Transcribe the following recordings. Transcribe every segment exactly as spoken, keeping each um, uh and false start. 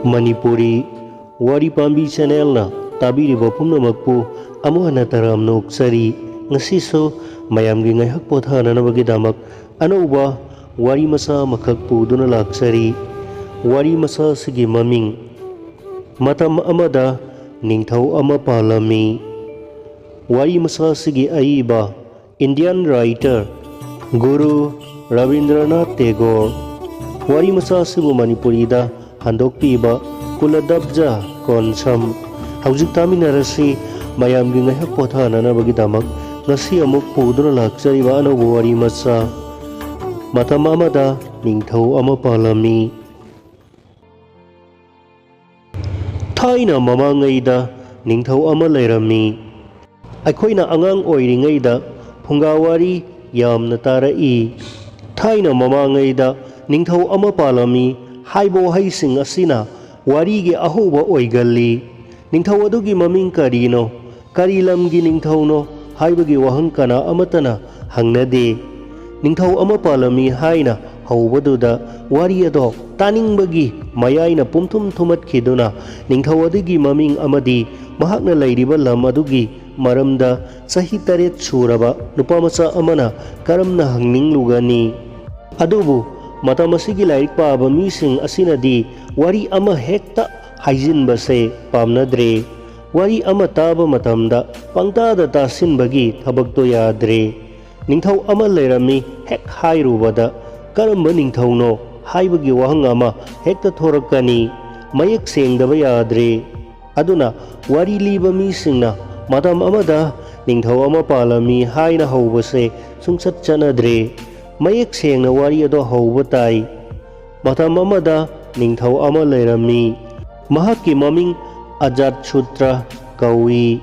ꯃꯅꯤꯄꯨꯔꯤ ꯋꯥꯔꯤ ꯄꯥꯝꯕꯤ ꯆꯦꯅꯦꯜꯅ ꯇꯥꯕꯤꯔꯤꯕ ꯄꯨꯝꯅꯃꯛꯄꯨ ꯑꯃꯨꯛ ꯍꯟꯅ ꯇꯔꯥꯝꯅ ꯑꯣꯛꯆꯔꯤ꯫ ꯉꯁꯤꯁꯨ ꯃꯌꯥꯝꯒꯤ ꯉꯥꯏꯍꯥꯛ ꯄꯣꯊꯥꯅꯅꯕꯒꯤꯗꯃꯛ ꯑꯅꯧꯕ ꯋꯥꯔꯤ ꯃꯆꯥ ꯑꯃꯈꯛ ꯄꯨꯗꯨꯅ ꯂꯥꯛꯆꯔꯤ꯫ ꯋꯥꯔꯤ ꯃꯆꯥ ꯑꯁꯤꯒꯤ ꯃꯃꯤꯡ, ꯃꯇꯝ ꯑꯃꯗ ꯅꯤꯡꯊꯧ ꯑꯃ ꯄꯥꯜꯂꯝꯃꯤ꯫ ꯋꯥꯔꯤ ꯃꯆꯥ ꯑꯁꯤꯒꯤ ꯑꯏꯕ Indian writer ꯒꯨꯔꯨ ꯔꯕꯤꯟꯗ꯭ꯔꯅꯥꯊ ꯇꯦꯒꯣꯔ꯫ ꯋꯥꯔꯤ ꯃꯆꯥ ꯑꯁꯤꯕꯨ ꯃꯅꯤꯄꯨꯔꯤꯗ ꯍꯟꯗꯣꯛꯄꯤꯕ ꯀꯨꯂꯗꯕꯖ ꯀꯣꯟꯁꯝ꯫ ꯍꯧꯖꯤꯛ ꯇꯥꯃꯤꯟꯅꯔꯁꯤ꯫ ꯃꯌꯥꯝꯒꯤ ꯉꯥꯏꯍꯥꯛ ꯄꯣꯊꯥꯅꯅꯕꯒꯤꯗꯃꯛ ꯉꯁꯤ ꯑꯃꯨꯛ ꯄꯨꯗꯨꯅ ꯂꯥꯛꯆꯔꯤꯕ ꯑꯅꯧꯕ ꯋꯥꯔꯤ ꯃꯆꯥ, ꯃꯇꯝ ꯑꯃꯗ ꯅꯤꯡꯊꯧ ꯑꯃ ꯄꯥꯜꯂꯝꯃꯤ꯫ ꯊꯥꯏꯅ ꯃꯃꯥꯡꯉꯩꯗ ꯅꯤꯡꯊꯧ ꯑꯃ ꯂꯩꯔꯝꯃꯤ꯫ ꯑꯩꯈꯣꯏꯅ ꯑꯉꯥꯡ ꯑꯣꯏꯔꯤꯉꯩꯗ ꯐꯨꯡꯒꯥ ꯋꯥꯔꯤ ꯌꯥꯝꯅ ꯇꯥꯔꯛꯏ꯫ ꯊꯥꯏꯅ ꯃꯃꯥꯡꯉꯩꯗ ꯅꯤꯡꯊꯧ ꯑꯃ ꯄꯥꯜꯂꯝꯃꯤ ꯍꯥꯏꯕ ꯋꯥꯍꯩꯁꯤꯡ ꯑꯁꯤꯅ ꯋꯥꯔꯤꯒꯤ ꯑꯍꯧꯕ ꯑꯣꯏꯒꯜꯂꯤ꯫ ꯅꯤꯡꯊꯧ ꯑꯗꯨꯒꯤ ꯃꯃꯤꯡ ꯀꯔꯤꯅꯣ? ꯀꯔꯤ ꯂꯝꯒꯤ ꯅꯤꯡꯊꯧꯅꯣ ꯍꯥꯏꯕꯒꯤ ꯋꯥꯍꯪ ꯀꯅꯥ ꯑꯃꯠꯇꯅ ꯍꯪꯅꯗꯦ꯫ ꯅꯤꯡꯊꯧ ꯑꯃ ꯄꯥꯜꯂꯝꯃꯤ ꯍꯥꯏꯅ ꯍꯧꯕꯗꯨꯗ ꯋꯥꯔꯤ ꯑꯗꯣ ꯇꯥꯅꯤꯡꯕꯒꯤ ꯃꯌꯥꯏꯅ ꯄꯨꯝꯊꯨꯝ ꯊꯨꯝꯃꯠꯈꯤꯗꯨꯅ ꯅꯤꯡꯊꯧ ꯑꯗꯨꯒꯤ ꯃꯃꯤꯡ ꯑꯃꯗꯤ ꯃꯍꯥꯛꯅ ꯂꯩꯔꯤꯕ ꯂꯝ ꯑꯗꯨꯒꯤ ꯃꯔꯝꯗ ꯆꯍꯤ ꯇꯔꯦꯠ ꯁꯨꯔꯕ ꯅꯨꯄꯥ ꯃꯆꯥ ꯑꯃꯅ ꯀꯔꯝꯅ ꯍꯪꯅꯤꯡꯂꯨꯒꯅꯤ? ꯑꯗꯨꯕꯨ ꯃꯇꯝ ꯑꯁꯤꯒꯤ ꯂꯥꯏꯔꯤꯛ ꯄꯥꯕ ꯃꯤꯁꯤꯡ ꯑꯁꯤꯅꯗꯤ ꯋꯥꯔꯤ ꯑꯃ ꯍꯦꯛꯇ ꯍꯥꯏꯖꯤꯟꯕꯁꯦ ꯄꯥꯝꯅꯗ꯭ꯔꯦ꯫ ꯋꯥꯔꯤ ꯑꯃ ꯇꯥꯕ ꯃꯇꯝꯗ ꯄꯪꯇꯥꯗ ꯇꯥꯁꯤꯟꯕꯒꯤ ꯊꯕꯛꯇꯣ ꯌꯥꯗ꯭ꯔꯦ꯫ ꯅꯤꯡꯊꯧ ꯑꯃ ꯂꯩꯔꯝꯃꯤ ꯍꯦꯛ ꯍꯥꯏꯔꯨꯕꯗ ꯀꯔꯝꯕ ꯅꯤꯡꯊꯧꯅꯣ ꯍꯥꯏꯕꯒꯤ ꯋꯥꯍꯪ ꯑꯃ ꯍꯦꯛꯇ ꯊꯣꯔꯛꯀꯅꯤ꯫ ꯃꯌꯦꯛ ꯁꯦꯡꯗꯕ ꯌꯥꯗ꯭ꯔꯦ꯫ ꯑꯗꯨꯅ ꯋꯥꯔꯤ ꯂꯤꯕ ꯃꯤꯁꯤꯡꯅ ꯃꯇꯝ ꯑꯃꯗ ꯅꯤꯡꯊꯧ ꯑꯃ ꯄꯥꯜꯂꯝꯃꯤ ꯍꯥꯏꯅ ꯍꯧꯕꯁꯦ ꯁꯨꯡꯆꯠ ꯆꯠꯅꯗ꯭ꯔꯦ꯫ ꯃꯌꯦꯛ ꯁꯦꯡꯅ ꯋꯥꯔꯤ ꯑꯗꯣ ꯍꯧꯕ ꯇꯥꯏ꯫ ꯃꯇꯝ ꯑꯃꯗ ꯅꯤꯡꯊꯧ ꯑꯃ ꯂꯩꯔꯝꯃꯤ꯫ ꯃꯍꯥꯛꯀꯤ ꯃꯃꯤꯡ ꯑꯖꯥꯠꯁꯨꯇ꯭ꯔ ꯀꯧꯏ꯫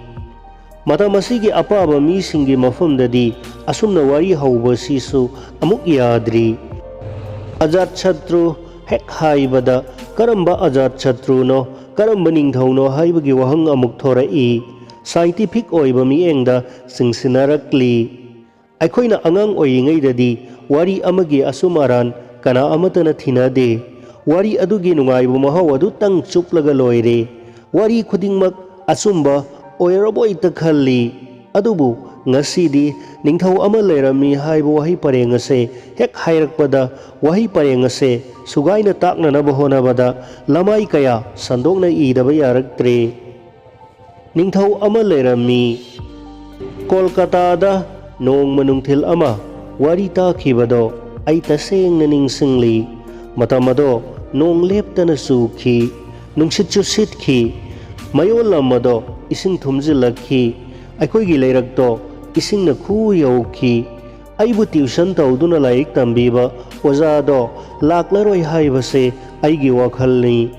ꯃꯇꯝ ꯑꯁꯤꯒꯤ ꯑꯄꯥꯕ ꯃꯤꯁꯤꯡꯒꯤ ꯃꯐꯝꯗꯗꯤ ꯑꯁꯨꯝꯅ ꯋꯥꯔꯤ ꯍꯧꯕꯁꯤꯁꯨ ꯑꯃꯨꯛ ꯌꯥꯗ꯭ꯔꯤ꯫ ꯑꯖꯥꯠꯁꯇ꯭ꯔꯨ ꯍꯦꯛ ꯍꯥꯏꯕꯗ ꯀꯔꯝꯕ ꯑꯖꯥꯠꯁꯇ꯭ꯔꯨꯅꯣ, ꯀꯔꯝꯕ ꯅꯤꯡꯊꯧꯅꯣ ꯍꯥꯏꯕꯒꯤ ꯋꯥꯍꯪ ꯑꯃꯨꯛ ꯊꯣꯔꯛꯏ꯫ ꯁꯥꯏꯟꯇꯤꯐꯤꯛ ꯑꯣꯏꯕ ꯃꯤꯠꯌꯦꯡꯗ ꯆꯤꯡꯁꯤꯟꯅꯔꯛꯂꯤ꯫ ꯑꯩꯈꯣꯏꯅ ꯑꯉꯥꯡ ꯑꯣꯏꯔꯤꯉꯩꯗꯗꯤ ꯋꯥꯔꯤ ꯑꯃꯒꯤ ꯑꯆꯨꯝ ꯑꯔꯥꯟ ꯀꯅꯥ ꯑꯃꯠꯇꯅ ꯊꯤꯅꯗꯦ꯫ ꯋꯥꯔꯤ ꯑꯗꯨꯒꯤ ꯅꯨꯡꯉꯥꯏꯕ ꯃꯍꯥꯎ ꯑꯗꯨꯇꯪ ꯆꯨꯞꯂꯒ ꯂꯣꯏꯔꯦ꯫ ꯋꯥꯔꯤ ꯈꯨꯗꯤꯡꯃꯛ ꯑꯆꯨꯝꯕ ꯑꯣꯏꯔꯕꯣꯏꯇ ꯈꯜꯂꯤ꯫ ꯑꯗꯨꯕꯨ ꯉꯁꯤꯗꯤ ꯅꯤꯡꯊꯧ ꯑꯃ ꯂꯩꯔꯝꯃꯤ ꯍꯥꯏꯕ ꯋꯥꯍꯩ ꯄꯔꯦꯡ ꯑꯁꯦ ꯍꯦꯛ ꯍꯥꯏꯔꯛꯄꯗ, ꯋꯥꯍꯩ ꯄꯔꯦꯡ ꯑꯁꯦ ꯁꯨꯒꯥꯏꯅ ꯇꯥꯛꯅꯅꯕ ꯍꯣꯠꯅꯕꯗ ꯂꯃꯥꯏ ꯀꯌꯥ ꯁꯟꯗꯣꯛꯅ ꯏꯗꯕ ꯌꯥꯔꯛꯇ꯭ꯔꯦ꯫ ꯅꯤꯡꯊꯧ ꯑꯃ ꯂꯩꯔꯝꯃꯤ꯫ ꯀꯣꯜꯀꯇꯥꯗ ꯅꯣꯡꯃ ꯅꯨꯡꯊꯤꯜ ꯑꯃ ꯋꯥꯔꯤ ꯇꯥꯈꯤꯕꯗꯣ ꯑꯩ ꯇꯁꯦꯡꯅ ꯅꯤꯡꯁꯤꯡꯂꯤ꯫ ꯃꯇꯝ ꯑꯗꯣ ꯅꯣꯡ ꯂꯦꯞꯇꯅ ꯆꯨꯈꯤ, ꯅꯨꯡꯁꯤꯠꯁꯨ ꯁꯤꯠꯈꯤ, ꯃꯌꯣꯜ ꯂꯝ ꯑꯗꯣ ꯏꯁꯤꯡ ꯊꯨꯝꯖꯤꯜꯂꯛꯈꯤ, ꯑꯩꯈꯣꯏꯒꯤ ꯂꯩꯔꯛꯇꯣ ꯏꯁꯤꯡꯅ ꯈꯨ ꯌꯧꯈꯤ꯫ ꯑꯩꯕꯨ ꯇ꯭ꯌꯨꯁꯟ ꯇꯧꯗꯨꯅ ꯂꯥꯏꯔꯤꯛ ꯇꯝꯕꯤꯕ ꯑꯣꯖꯥꯗꯣ ꯂꯥꯛꯂꯔꯣꯏ ꯍꯥꯏꯕꯁꯦ ꯑꯩꯒꯤ ꯋꯥꯈꯜꯅꯤ꯫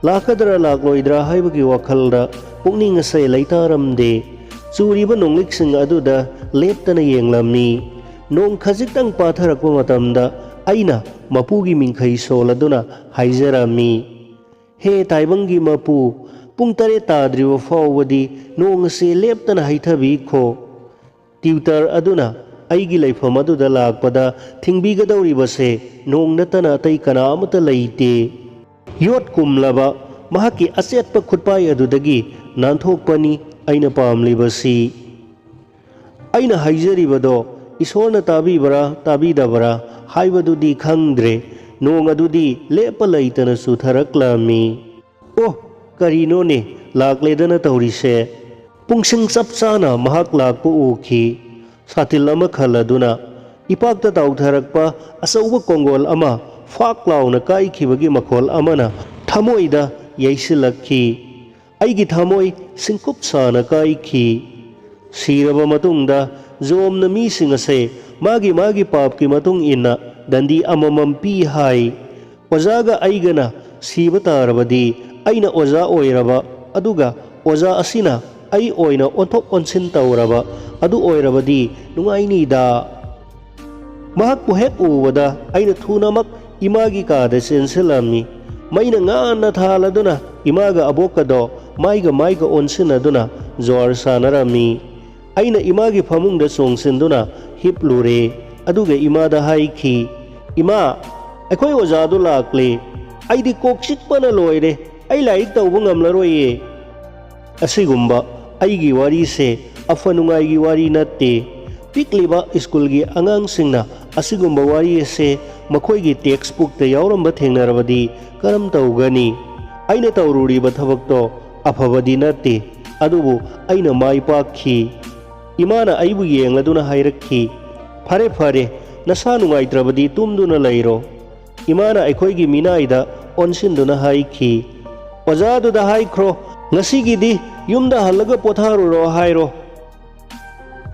ꯂꯥꯛꯀꯗ꯭ꯔꯥ ꯂꯥꯛꯂꯣꯏꯗ꯭ꯔꯥ ꯍꯥꯏꯕꯒꯤ ꯋꯥꯈꯜꯗ ꯄꯨꯛꯅꯤꯡ ꯑꯁꯦ ꯂꯩꯇꯥꯔꯝꯗꯦ꯫ ꯆꯨꯔꯤꯕ ꯅꯣꯡꯂꯤꯛꯁꯤꯡ ꯑꯗꯨꯗ ꯂꯦꯞꯇꯅ ꯌꯦꯡꯂꯝꯃꯤ꯫ ꯅꯣꯡ ꯈꯖꯤꯛꯇꯪ ꯄꯥꯊꯔꯛꯄ ꯃꯇꯝꯗ ꯑꯩꯅ ꯃꯄꯨꯒꯤ ꯃꯤꯡꯈꯩ ꯁꯣꯜꯂꯗꯨꯅ ꯍꯥꯏꯖꯔꯝꯃꯤ, "ꯍꯦ ꯇꯥꯏꯕꯪꯒꯤ ꯃꯄꯨ, ꯄꯨꯡ ꯇꯔꯦꯠ ꯇꯥꯗ꯭ꯔꯤꯕ ꯐꯥꯎꯕꯗꯤ ꯅꯣꯡ ꯑꯁꯤ ꯂꯦꯞꯇꯅ ꯍꯩꯊꯕꯤꯈꯣ꯫ ꯇ꯭ꯌꯨꯇꯔ ꯑꯗꯨꯅ ꯑꯩꯒꯤ ꯂꯩꯐꯝ ꯑꯗꯨꯗ ꯂꯥꯛꯄꯗ ꯊꯤꯡꯕꯤꯒꯗꯧꯔꯤꯕꯁꯦ ꯅꯣꯡ ꯅꯠꯇꯅ ꯑꯇꯩ ꯀꯅꯥ ꯑꯃꯠꯇ ꯂꯩꯇꯦ"꯫ ꯌꯣꯠ ꯀꯨꯝꯂꯕ ꯃꯍꯥꯛꯀꯤ ꯑꯆꯦꯠꯄ ꯈꯨꯠꯄꯥꯏ ꯑꯗꯨꯗꯒꯤ ꯅꯥꯟꯊꯣꯛꯄꯅꯤ ꯑꯩꯅ ꯄꯥꯝꯂꯤꯕꯁꯤ꯫ ꯑꯩꯅ ꯍꯥꯏꯖꯔꯤꯕꯗꯣ ꯏꯁꯣꯔꯅ ꯇꯥꯕꯤꯕ꯭ꯔꯥ ꯇꯥꯕꯤꯗꯕ꯭ꯔꯥ ꯍꯥꯏꯕꯗꯨꯗꯤ ꯈꯪꯗ꯭ꯔꯦ, ꯅꯣꯡ ꯑꯗꯨꯗꯤ ꯂꯦꯞꯄ ꯂꯩꯇꯅ ꯆꯨꯊꯔꯛꯂꯝꯃꯤ꯫ "ꯑꯣ, ꯀꯔꯤꯅꯣꯅꯦ ꯂꯥꯛꯂꯦꯗꯅ ꯇꯧꯔꯤꯁꯦ?" ꯄꯨꯡꯁꯤꯡ ꯆꯞ ꯆꯥꯅ ꯃꯍꯥꯛ ꯂꯥꯛꯄ ꯎꯈꯤ꯫ ꯁꯥꯇꯤꯜ ꯑꯃ ꯈꯜꯂꯗꯨꯅ ꯏꯄꯥꯛꯇ ꯇꯥꯎꯊꯔꯛꯄ ꯑꯆꯧꯕ ꯀꯣꯡꯒꯣꯜ ꯑꯃ ꯐꯥꯛ ꯂꯥꯎꯅ ꯀꯥꯏꯈꯤꯕꯒꯤ ꯃꯈꯣꯜ ꯑꯃꯅ ꯊꯃꯣꯏꯗ ꯌꯩꯁꯤꯜꯂꯛꯈꯤ꯫ ꯑꯩꯒꯤ ꯊꯃꯣꯏ ꯁꯤꯡꯀꯨꯞ ꯁꯥꯅ ꯀꯥꯏꯈꯤ꯫ ꯁꯤꯔꯕ ꯃꯇꯨꯡꯗ ꯖꯣꯝꯅ ꯃꯤꯁꯤꯡ ꯑꯁꯦ ꯃꯥꯒꯤ ꯃꯥꯒꯤ ꯄꯥꯞꯀꯤ ꯃꯇꯨꯡ ꯏꯟꯅ ꯗꯟꯗꯤ ꯑꯃꯃꯝ ꯄꯤ ꯍꯥꯏ꯫ ꯑꯣꯖꯥꯒ ꯑꯩꯒꯅ ꯁꯤꯕ ꯇꯥꯔꯕꯗꯤ, ꯑꯩꯅ ꯑꯣꯖꯥ ꯑꯣꯏꯔꯕ, ꯑꯗꯨꯒ ꯑꯣꯖꯥ ꯑꯁꯤꯅ ꯑꯩ ꯑꯣꯏꯅ ꯑꯣꯟꯊꯣꯛ ꯑꯣꯟꯁꯤꯟ ꯇꯧꯔꯕ, ꯑꯗꯨ ꯑꯣꯏꯔꯕꯗꯤ ꯅꯨꯡꯉꯥꯏꯅꯤꯗ꯫ ꯃꯍꯥꯛꯄꯨ ꯍꯦꯛ ꯎꯕꯗ ꯑꯩꯅ ꯊꯨꯅꯃꯛ ꯏꯃꯥꯒꯤ ꯀꯥꯗ ꯆꯦꯟꯁꯤꯜꯂꯝꯃꯤ꯫ ꯃꯩꯅ ꯉꯥꯟꯅ ꯊꯥꯜꯂꯗꯨꯅ ꯏꯃꯥꯒ ꯑꯕꯣꯛꯀꯗꯣ ꯃꯥꯏꯒ ꯃꯥꯏꯒ ꯑꯣꯟꯁꯤꯟꯅꯗꯨꯅ ꯖ꯭ꯋꯥꯔ ꯁꯥꯟꯅꯔꯝꯃꯤ꯫ ꯑꯩꯅ ꯏꯃꯥꯒꯤ ꯐꯃꯨꯡꯗ ꯆꯣꯡꯁꯤꯟꯗꯨꯅ ꯍꯤꯞꯂꯨꯔꯦ꯫ ꯑꯗꯨꯒ ꯏꯃꯥꯗ ꯍꯥꯏꯈꯤ, "ꯏꯃꯥ, ꯑꯩꯈꯣꯏ ꯑꯣꯖꯥꯗꯨ ꯂꯥꯛꯂꯦ꯫ "ꯑꯩꯗꯤ ꯀꯣꯛ ꯆꯤꯛꯄꯅ ꯂꯣꯏꯔꯦ꯫ ꯑꯩ ꯂꯥꯏꯔꯤꯛ ꯇꯧꯕ ꯉꯝꯂꯔꯣꯏꯌꯦ꯫" ꯑꯁꯤꯒꯨꯝꯕ ꯑꯩꯒꯤ ꯋꯥꯔꯤꯁꯦ ꯑꯐ ꯅꯨꯡꯉꯥꯏꯒꯤ ꯋꯥꯔꯤ ꯅꯠꯇꯦ꯫ ꯄꯤꯛꯂꯤꯕ ꯁ꯭ꯀꯨꯜꯒꯤ ꯑꯉꯥꯡꯁꯤꯡꯅ ꯑꯁꯤꯒꯨꯝꯕ ꯋꯥꯔꯤ ꯑꯁꯦ ꯃꯈꯣꯏꯒꯤ ꯇꯦꯛꯁ ꯕꯨꯛꯇ ꯌꯥꯎꯔꯝꯕ ꯊꯦꯡꯅꯔꯕꯗꯤ ꯀꯔꯝ ꯇꯧꯒꯅꯤ? ꯑꯩꯅ ꯇꯧꯔꯨꯔꯤꯕ ꯊꯕꯛꯇꯣ ꯑꯐꯕꯗꯤ ꯅꯠꯇꯦ, ꯑꯗꯨꯕꯨ ꯑꯩꯅ ꯃꯥꯏ ꯄꯥꯛꯈꯤ꯫ ꯏꯃꯥꯅ ꯑꯩꯕꯨ ꯌꯦꯡꯂꯗꯨꯅ ꯍꯥꯏꯔꯛꯈꯤ, "ꯐꯔꯦ, ꯐꯔꯦ, ꯅꯁꯥ ꯅꯨꯡꯉꯥꯏꯇ꯭ꯔꯕꯗꯤ ꯇꯨꯝꯗꯨꯅ ꯂꯩꯔꯣ꯫" ꯏꯃꯥꯅ ꯑꯩꯈꯣꯏꯒꯤ ꯃꯤꯅꯥꯏꯗ ꯑꯣꯟꯁꯤꯟꯗꯨꯅ ꯍꯥꯏꯈꯤ, "ꯑꯣꯖꯥꯗꯨꯗ ꯍꯥꯏꯈ꯭ꯔꯣ, ꯉꯁꯤꯒꯤꯗꯤ ꯌꯨꯝꯗ ꯍꯜꯂꯒ ꯄꯣꯊꯥꯔꯨꯔꯣ ꯍꯥꯏꯔꯣ꯫"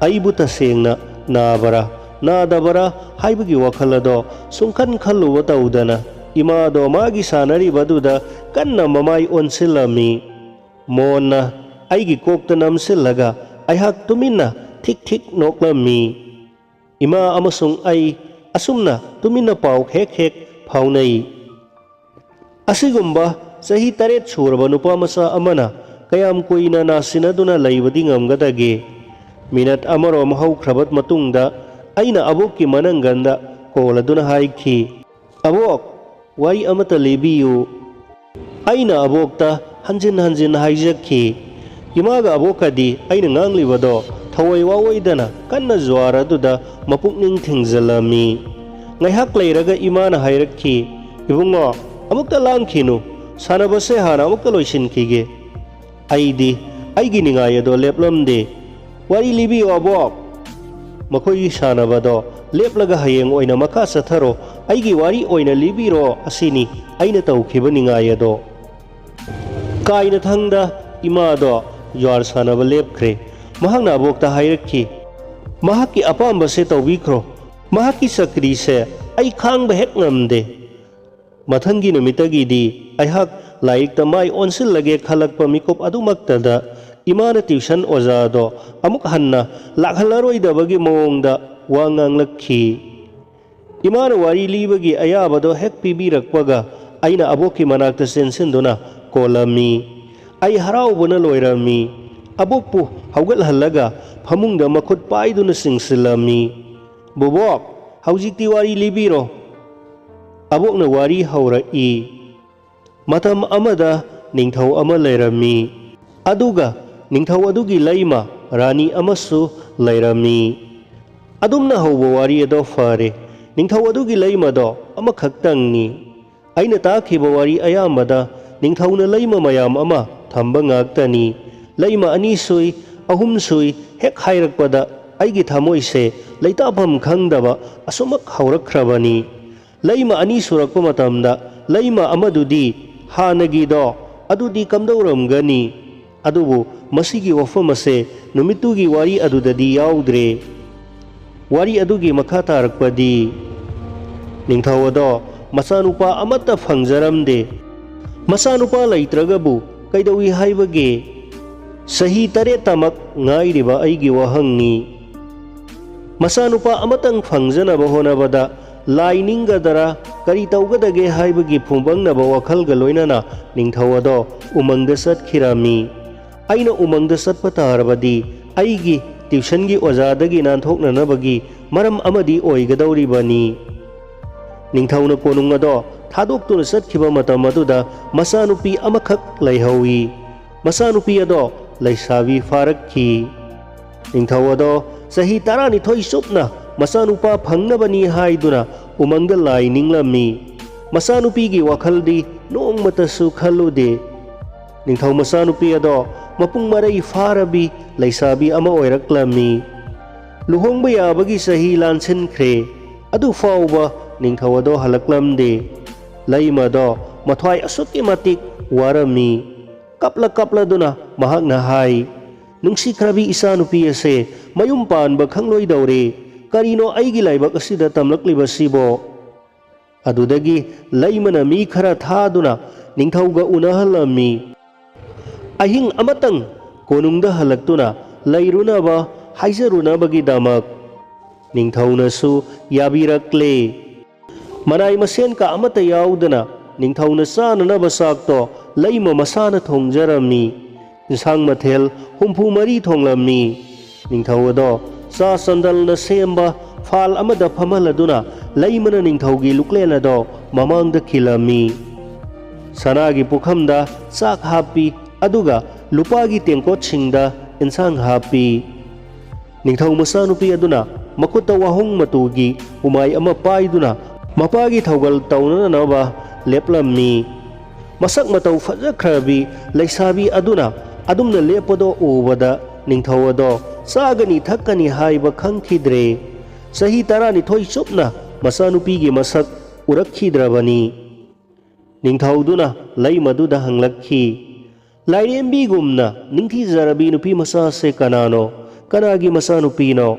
ꯑꯩꯕꯨ ꯇꯁꯦꯡꯅ ꯅꯥꯕꯔꯥ, ꯅꯥꯗꯕꯔꯥ ꯍꯥꯏꯕꯒꯤ ꯋꯥꯈꯜ ꯑꯗꯣ ꯁꯨꯡꯈꯟ ꯈꯜꯂꯨꯕ ꯇꯧꯗꯅ, ꯏꯃꯥꯗꯣ ꯃꯥꯒꯤ ꯁꯥꯟꯅꯔꯤꯕꯗꯨꯗ ꯀꯟꯅ ꯃꯃꯥꯏ ꯑꯣꯟꯁꯤꯜꯂꯝꯃꯤ꯫ ꯃꯣꯟꯅ ꯑꯩꯒꯤ ꯀꯣꯛꯇ ꯅꯝꯁꯤꯜꯂꯒ ꯑꯩꯍꯥꯛ ꯇꯨꯃꯤꯟꯅ ꯊꯤꯛ ꯊꯤꯛ ꯅꯣꯛꯂꯝꯃꯤ꯫ ꯏꯃꯥ ꯑꯃꯁꯨꯡ ꯑꯩ ꯑꯁꯨꯝꯅ ꯇꯨꯃꯤꯟꯅ ꯄꯥꯎ ꯍꯦꯛ ꯍꯦꯛ ꯐꯥꯎꯅꯩ꯫ ꯑꯁꯤꯒꯨꯝꯕ ꯆꯍꯤ ꯇꯔꯦꯠ ꯁꯨꯔꯕ ꯅꯨꯄꯥ ꯃꯆꯥ ꯑꯃꯅ ꯀꯌꯥꯝ ꯀꯨꯏꯅ ꯅꯥꯁꯤꯟꯅꯗꯨꯅ ꯂꯩꯕꯗꯤ ꯉꯝꯒꯗꯒꯦ? ꯃꯤꯅꯠ ꯑꯃꯔꯣꯝ ꯍꯧꯈ꯭ꯔꯕ ꯃꯇꯨꯡꯗ ꯑꯩꯅ ꯑꯕꯣꯛꯀꯤ ꯃꯅꯪꯒꯟꯗ ꯀꯣꯜ ꯑꯗꯨꯅ ꯍꯥꯏꯈꯤ, "ꯑꯕꯣꯛ, ꯋꯥꯔꯤ ꯑꯃꯠꯇ ꯂꯤꯕꯤꯌꯨ꯫" ꯑꯩꯅ ꯑꯕꯣꯛꯇ ꯍꯟꯖꯤꯟ ꯍꯟꯖꯤꯟ ꯍꯥꯏꯖꯈꯤ꯫ ꯏꯃꯥꯒ ꯑꯕꯣꯛꯀꯗꯤ ꯑꯩꯅ ꯉꯥꯡꯂꯤꯕꯗꯣ ꯊꯋꯥꯏ ꯋꯥꯑꯣꯏꯗꯅ ꯀꯟꯅ ꯖ꯭ꯋꯥꯔ ꯑꯗꯨꯗ ꯃꯄꯨꯛꯅꯤꯡ ꯊꯤꯡꯖꯤꯜꯂꯝꯃꯤ꯫ ꯉꯥꯏꯍꯥꯛ ꯂꯩꯔꯒ ꯏꯃꯥꯅ ꯍꯥꯏꯔꯛꯈꯤ, "ꯏꯕꯨꯡꯉꯣ, ꯑꯃꯨꯛꯇ ꯂꯥꯡꯈꯤꯅꯨ, ꯁꯥꯟꯅꯕꯁꯦ ꯍꯥꯟꯅ ꯑꯃꯨꯛꯇ ꯂꯣꯏꯁꯤꯟꯈꯤꯒꯦ꯫" ꯑꯩꯗꯤ ꯑꯩꯒꯤ ꯅꯤꯡꯉꯥꯏ ꯑꯗꯣ ꯂꯦꯞꯂꯝꯗꯦ꯫ "ꯋꯥꯔꯤ ꯂꯤꯕꯤꯌꯨ ꯑꯕꯣꯛ꯫ ꯃꯈꯣꯏꯒꯤ ꯁꯥꯟꯅꯕꯗꯣ ꯂꯦꯞꯂꯒ ꯍꯌꯦꯡ ꯑꯣꯏꯅ ꯃꯈꯥ ꯆꯠꯊꯔꯣ, ꯑꯩꯒꯤ ꯋꯥꯔꯤ ꯑꯣꯏꯅ ꯂꯤꯕꯤꯔꯣ, ꯑꯁꯤꯅꯤ ꯑꯩꯅ ꯇꯧꯈꯤꯕ ꯅꯤꯡꯉꯥꯏ ꯑꯗꯣ꯫" ꯀꯥꯏꯅꯊꯪꯗ ꯏꯃꯥꯗꯣ ꯖ꯭ꯋꯥꯔ ꯁꯥꯟꯅꯕ ꯂꯦꯞꯈ꯭ꯔꯦ꯫ ꯃꯍꯥꯛꯅ ꯑꯕꯣꯛꯇ ꯍꯥꯏꯔꯛꯈꯤ, "ꯃꯍꯥꯛꯀꯤ ꯑꯄꯥꯝꯕꯁꯦ ꯇꯧꯕꯤꯈ꯭ꯔꯣ꯫ ꯃꯍꯥꯛꯀꯤ ꯆꯀ꯭ꯔꯤꯁꯦ ꯑꯩ ꯈꯥꯡꯕ ꯍꯦꯛ ꯉꯝꯗꯦ꯫" ꯃꯊꯪꯒꯤ ꯅꯨꯃꯤꯠꯇꯒꯤꯗꯤ ꯑꯩꯍꯥꯛ ꯂꯥꯏꯔꯤꯛꯇ ꯃꯥꯏ ꯑꯣꯟꯁꯤꯜꯂꯒꯦ ꯈꯜꯂꯛꯄ ꯃꯤꯀꯨꯞ ꯑꯗꯨꯃꯛꯇꯗ ꯏꯃꯥꯅ ꯇ꯭ꯌꯨꯁꯟ ꯑꯣꯖꯥꯗꯣ ꯑꯃꯨꯛ ꯍꯟꯅ ꯂꯥꯛꯍꯜꯂꯔꯣꯏꯗꯕꯒꯤ ꯃꯑꯣꯡꯗ ꯋꯥ ꯉꯥꯡꯂꯛꯈꯤ꯫ ꯏꯃꯥꯅ ꯋꯥꯔꯤ ꯂꯤꯕꯒꯤ ꯑꯌꯥꯕꯗꯣ ꯍꯦꯛ ꯄꯤꯕꯤꯔꯛꯄꯒ ꯑꯩꯅ ꯑꯕꯣꯛꯀꯤ ꯃꯅꯥꯛꯇ ꯆꯦꯟꯁꯤꯟꯗꯨꯅ ꯀꯣꯜꯂꯝꯃꯤ꯫ ꯑꯩ ꯍꯔꯥꯎꯕꯅ ꯂꯣꯏꯔꯝꯃꯤ꯫ ꯑꯕꯣꯛꯄꯨ ꯍꯧꯒꯠꯍꯜꯂꯒ ꯐꯃꯨꯡꯗ ꯃꯈꯨꯠ ꯄꯥꯏꯗꯨꯅ ꯆꯤꯡꯁꯤꯜꯂꯝꯃꯤ꯫ "ꯕꯣꯕꯣꯛ, ꯍꯧꯖꯤꯛꯇꯤ ꯋꯥꯔꯤ ꯂꯤꯕꯤꯔꯣ꯫" ꯑꯕꯣꯛꯅ ꯋꯥꯔꯤ ꯍꯧꯔꯛꯏ꯫ ꯃꯇꯝ ꯑꯃꯗ ꯅꯤꯡꯊꯧ ꯑꯃ ꯂꯩꯔꯝꯃꯤ, ꯑꯗꯨꯒ ꯅꯤꯡꯊꯧ ꯑꯗꯨꯒꯤ ꯂꯩꯃ ꯔꯥꯅꯤ ꯑꯃꯁꯨ ꯂꯩꯔꯝꯃꯤ꯫ ꯑꯗꯨꯝꯅ ꯍꯧꯕ ꯋꯥꯔꯤ ꯑꯗꯣ ꯐꯔꯦ꯫ ꯅꯤꯡꯊꯧ ꯑꯗꯨꯒꯤ ꯂꯩꯃꯗꯣ ꯑꯃꯈꯛꯇꯪꯅꯤ꯫ ꯑꯩꯅ ꯇꯥꯈꯤꯕ ꯋꯥꯔꯤ ꯑꯌꯥꯝꯕꯗ ꯅꯤꯡꯊꯧꯅ ꯂꯩꯃ ꯃꯌꯥꯝ ꯑꯃ ꯊꯝꯕ ꯉꯥꯛꯇꯅꯤ꯫ ꯂꯩꯃ ꯑꯅꯤ ꯁꯨꯏ, ꯑꯍꯨꯝ ꯁꯨꯏ, ꯍꯦꯛ ꯍꯥꯏꯔꯛꯄꯗ ꯑꯩꯒꯤ ꯊꯃꯣꯏꯁꯦ ꯂꯩꯇꯥꯐꯝ ꯈꯪꯗꯕ ꯑꯁꯨꯃꯛ ꯍꯧꯔꯛꯈ꯭ꯔꯕꯅꯤ꯫ ꯂꯩꯃ ꯑꯅꯤ ꯁꯨꯔꯛꯄ ꯃꯇꯝꯗ ꯂꯩꯃ ꯑꯃꯗꯨꯗꯤ ꯍꯥꯟꯅꯒꯤꯗꯣ ꯑꯗꯨꯗꯤ ꯀꯝꯗꯧꯔꯝꯒꯅꯤ? ꯑꯗꯨꯕꯨ ꯃꯁꯤꯒꯤ ꯋꯥꯐꯝ ꯑꯁꯦ ꯅꯨꯃꯤꯠꯇꯨꯒꯤ ꯋꯥꯔꯤ ꯑꯗꯨꯗꯗꯤ ꯌꯥꯎꯗ꯭ꯔꯦ꯫ ꯋꯥꯔꯤ ꯑꯗꯨꯒꯤ ꯃꯈꯥ ꯇꯥꯔꯛꯄꯗꯤ, ꯅꯤꯡꯊꯧ ꯑꯗꯣ ꯃꯆꯥꯅꯨꯄꯥ ꯑꯃꯠꯇ ꯐꯪꯖꯔꯝꯗꯦ꯫ ꯃꯆꯥꯅꯨꯄꯥ ꯂꯩꯇ꯭ꯔꯒꯕꯨ ꯀꯩꯗꯧꯏ ꯍꯥꯏꯕꯒꯦ? ꯆꯍꯤ ꯇꯔꯦꯠꯇꯃꯛ ꯉꯥꯏꯔꯤꯕ ꯑꯩꯒꯤ ꯋꯥꯍꯪꯅꯤ꯫ ꯃꯆꯥꯅꯨꯄꯥ ꯑꯃꯇꯪ ꯐꯪꯖꯅꯕ ꯍꯣꯠꯅꯕꯗ ꯂꯥꯏ ꯅꯤꯡꯒꯗꯔꯥ, ꯀꯔꯤ ꯇꯧꯒꯗꯒꯦ ꯍꯥꯏꯕꯒꯤ ꯐꯨꯝꯕꯪꯅꯕ ꯋꯥꯈꯜꯒ ꯂꯣꯏꯅꯅ ꯅꯤꯡꯊꯧ ꯑꯗꯣ ꯎꯃꯪꯗ ꯆꯠꯈꯤꯔꯝꯃꯤ꯫ ꯑꯩꯅ ꯎꯃꯪꯗ ꯆꯠꯄ ꯇꯥꯔꯕꯗꯤ ꯑꯩꯒꯤ ꯇ꯭ꯌꯨꯁꯟꯒꯤ ꯑꯣꯖꯥꯗꯒꯤ ꯅꯥꯟꯊꯣꯛꯅꯅꯕꯒꯤ ꯃꯔꯝ ꯑꯃꯗꯤ ꯑꯣꯏꯒꯗꯧꯔꯤꯕꯅꯤ꯫ ꯅꯤꯡꯊꯧꯅ ꯀꯣꯅꯨꯡ ꯑꯗꯣ ꯊꯥꯗꯣꯛꯇꯨꯅ ꯆꯠꯈꯤꯕ ꯃꯇꯝ ꯑꯗꯨꯗ ꯃꯆꯥꯅꯨꯄꯤ ꯑꯃꯈꯛ ꯂꯩꯍꯧꯏ꯫ ꯃꯆꯥꯅꯨꯄꯤ ꯑꯗꯣ ꯂꯩꯁꯥꯕꯤ ꯐꯥꯔꯛꯈꯤ꯫ ꯅꯤꯡꯊꯧ ꯑꯗꯣ ꯆꯍꯤ ꯇꯔꯥꯅꯤꯊꯣꯏ ꯆꯨꯞꯅ ꯃꯆꯥꯅꯨꯄꯥ ꯐꯪꯅꯕꯅꯤ ꯍꯥꯏꯗꯨꯅ ꯎꯃꯪꯗ ꯂꯥꯏ ꯅꯤꯡꯂꯝꯃꯤ꯫ ꯃꯆꯥꯅꯨꯄꯤꯒꯤ ꯋꯥꯈꯜꯗꯤ ꯅꯣꯡꯃꯇꯁꯨ ꯈꯜꯂꯨꯗꯦ꯫ ꯅꯤꯡꯊꯧ ꯃꯆꯥꯅꯨꯄꯤ ꯑꯗꯣ ꯃꯄꯨꯡ ꯃꯔꯩ ꯐꯥꯔꯕꯤ ꯂꯩꯁꯥꯕꯤ ꯑꯃ ꯑꯣꯏꯔꯛꯂꯝꯃꯤ꯫ ꯂꯨꯍꯣꯡꯕ ꯌꯥꯕꯒꯤ ꯆꯍꯤ ꯂꯥꯟꯁꯤꯟꯈ꯭ꯔꯦ꯫ ꯑꯗꯨ ꯐꯥꯎꯕ ꯅꯤꯡꯊꯧ ꯑꯗꯣ ꯍꯜꯂꯛꯂꯝꯗꯦ꯫ ꯂꯩꯃ ꯑꯗꯣ ꯃꯊ꯭ꯋꯥꯏ ꯑꯁꯨꯛꯀꯤ ꯃꯇꯤꯛ ꯋꯥꯔꯝꯃꯤ꯫ ꯀꯞꯂ ꯀꯞꯂꯗꯨꯅ ꯃꯍꯥꯛꯅ ꯍꯥꯏ, "ꯅꯨꯡꯁꯤꯈ꯭ꯔꯕꯤ ꯏꯆꯥꯅꯨꯄꯤ ꯑꯁꯦ ꯃꯌꯨꯝ ꯄꯥꯟꯕ ꯈꯪꯂꯣꯏꯗꯧꯔꯦ꯫ ꯀꯔꯤꯅꯣ ꯑꯩꯒꯤ ꯂꯥꯏꯕꯛ ꯑꯁꯤꯗ ꯇꯝꯂꯛꯂꯤꯕꯁꯤꯕꯣ?" ꯑꯗꯨꯗꯒꯤ ꯂꯩꯃꯅ ꯃꯤ ꯈꯔ ꯊꯥꯗꯨꯅ ꯅꯤꯡꯊꯧꯒ ꯎꯅꯍꯜꯂꯝꯃꯤ꯫ ꯑꯍꯤꯡ ꯑꯃꯇꯪ ꯀꯣꯅꯨꯡꯗ ꯍꯜꯂꯛꯇꯨꯅ ꯂꯩꯔꯨꯅꯕ ꯍꯥꯏꯖꯔꯨꯅꯕꯒꯤꯗꯃꯛ꯫ ꯅꯤꯡꯊꯧꯅꯁꯨ ꯌꯥꯕꯤꯔꯛꯂꯦ꯫ ꯃꯅꯥꯏ ꯃꯁꯦꯟ ꯀ ꯑꯃꯠꯇ ꯌꯥꯎꯗꯅ ꯅꯤꯡꯊꯧꯅ ꯆꯥꯅꯅꯕ ꯆꯥꯛꯇꯣ ꯂꯩꯃ ꯃꯁꯥꯅ ꯊꯣꯡꯖꯔꯝꯃꯤ꯫ ꯏꯟꯁꯥꯡ ꯃꯊꯦꯜ ꯍꯨꯝꯐꯨ ꯃꯔꯤ ꯊꯣꯡꯂꯝꯃꯤ꯫ ꯅꯤꯡꯊꯧ ꯑꯗꯣ ꯆꯥ ꯆꯟꯗꯜꯅ ꯁꯦꯝꯕ ꯐꯥꯜ ꯑꯃꯗ ꯐꯝꯍꯜꯂꯗꯨꯅ ꯂꯩꯃꯅ ꯅꯤꯡꯊꯧꯒꯤ ꯂꯨꯛꯂꯦꯟ ꯑꯗꯣ ꯃꯃꯥꯡꯗ ꯈꯤꯜꯂꯝꯃꯤ꯫ ꯁꯅꯥꯒꯤ ꯄꯨꯈꯝꯗ ꯆꯥꯛ ꯍꯥꯞꯄꯤ, ꯑꯗꯨꯒ ꯂꯨꯄꯥꯒꯤ ꯇꯦꯡꯀꯣꯠꯁꯤꯡꯗ ꯏꯟꯁꯥꯡ ꯍꯥꯞꯄꯤ꯫ ꯅꯤꯡꯊꯧ ꯃꯆꯥꯅꯨꯄꯤ ꯑꯗꯨꯅ ꯃꯈꯨꯠꯇ ꯋꯥꯍꯣꯡ ꯃꯇꯨꯒꯤ ꯍꯨꯃꯥꯏ ꯑꯃ ꯄꯥꯏꯗꯨꯅ ꯃꯄꯥꯒꯤ ꯊꯧꯒꯜ ꯇꯧꯅꯅꯕ ꯂꯦꯞꯂꯝꯃꯤ꯫ ꯃꯁꯛ ꯃꯇꯧ ꯐꯖꯈ꯭ꯔꯕꯤ ꯂꯩꯁꯥꯕꯤ ꯑꯗꯨꯅ ꯑꯗꯨꯝꯅ ꯂꯦꯞꯄꯗꯣ ꯎꯕꯗ ꯅꯤꯡꯊꯧ ꯑꯗꯣ ꯆꯥꯒꯅꯤ ꯊꯛꯀꯅꯤ ꯍꯥꯏꯕ ꯈꯪꯈꯤꯗ꯭ꯔꯦ꯫ ꯆꯍꯤ ꯇꯔꯥꯅꯤꯊꯣꯏ ꯆꯨꯞꯅ ꯃꯆꯥꯅꯨꯄꯤꯒꯤ ꯃꯁꯛ ꯎꯔꯛꯈꯤꯗ꯭ꯔꯕꯅꯤ꯫ ꯅꯤꯡꯊꯧꯗꯨꯅ ꯂꯩꯃꯗꯨꯗ ꯍꯪꯂꯛꯈꯤ, "ꯂꯥꯏꯔꯦꯝꯕꯤꯒꯨꯝꯅ ꯅꯤꯡꯊꯤꯖꯔꯕꯤ ꯅꯨꯄꯤ ꯃꯆꯥꯁꯦ ꯀꯅꯥꯅꯣ? ꯀꯅꯥꯒꯤ ꯃꯆꯥꯅꯨꯄꯤꯅꯣ?"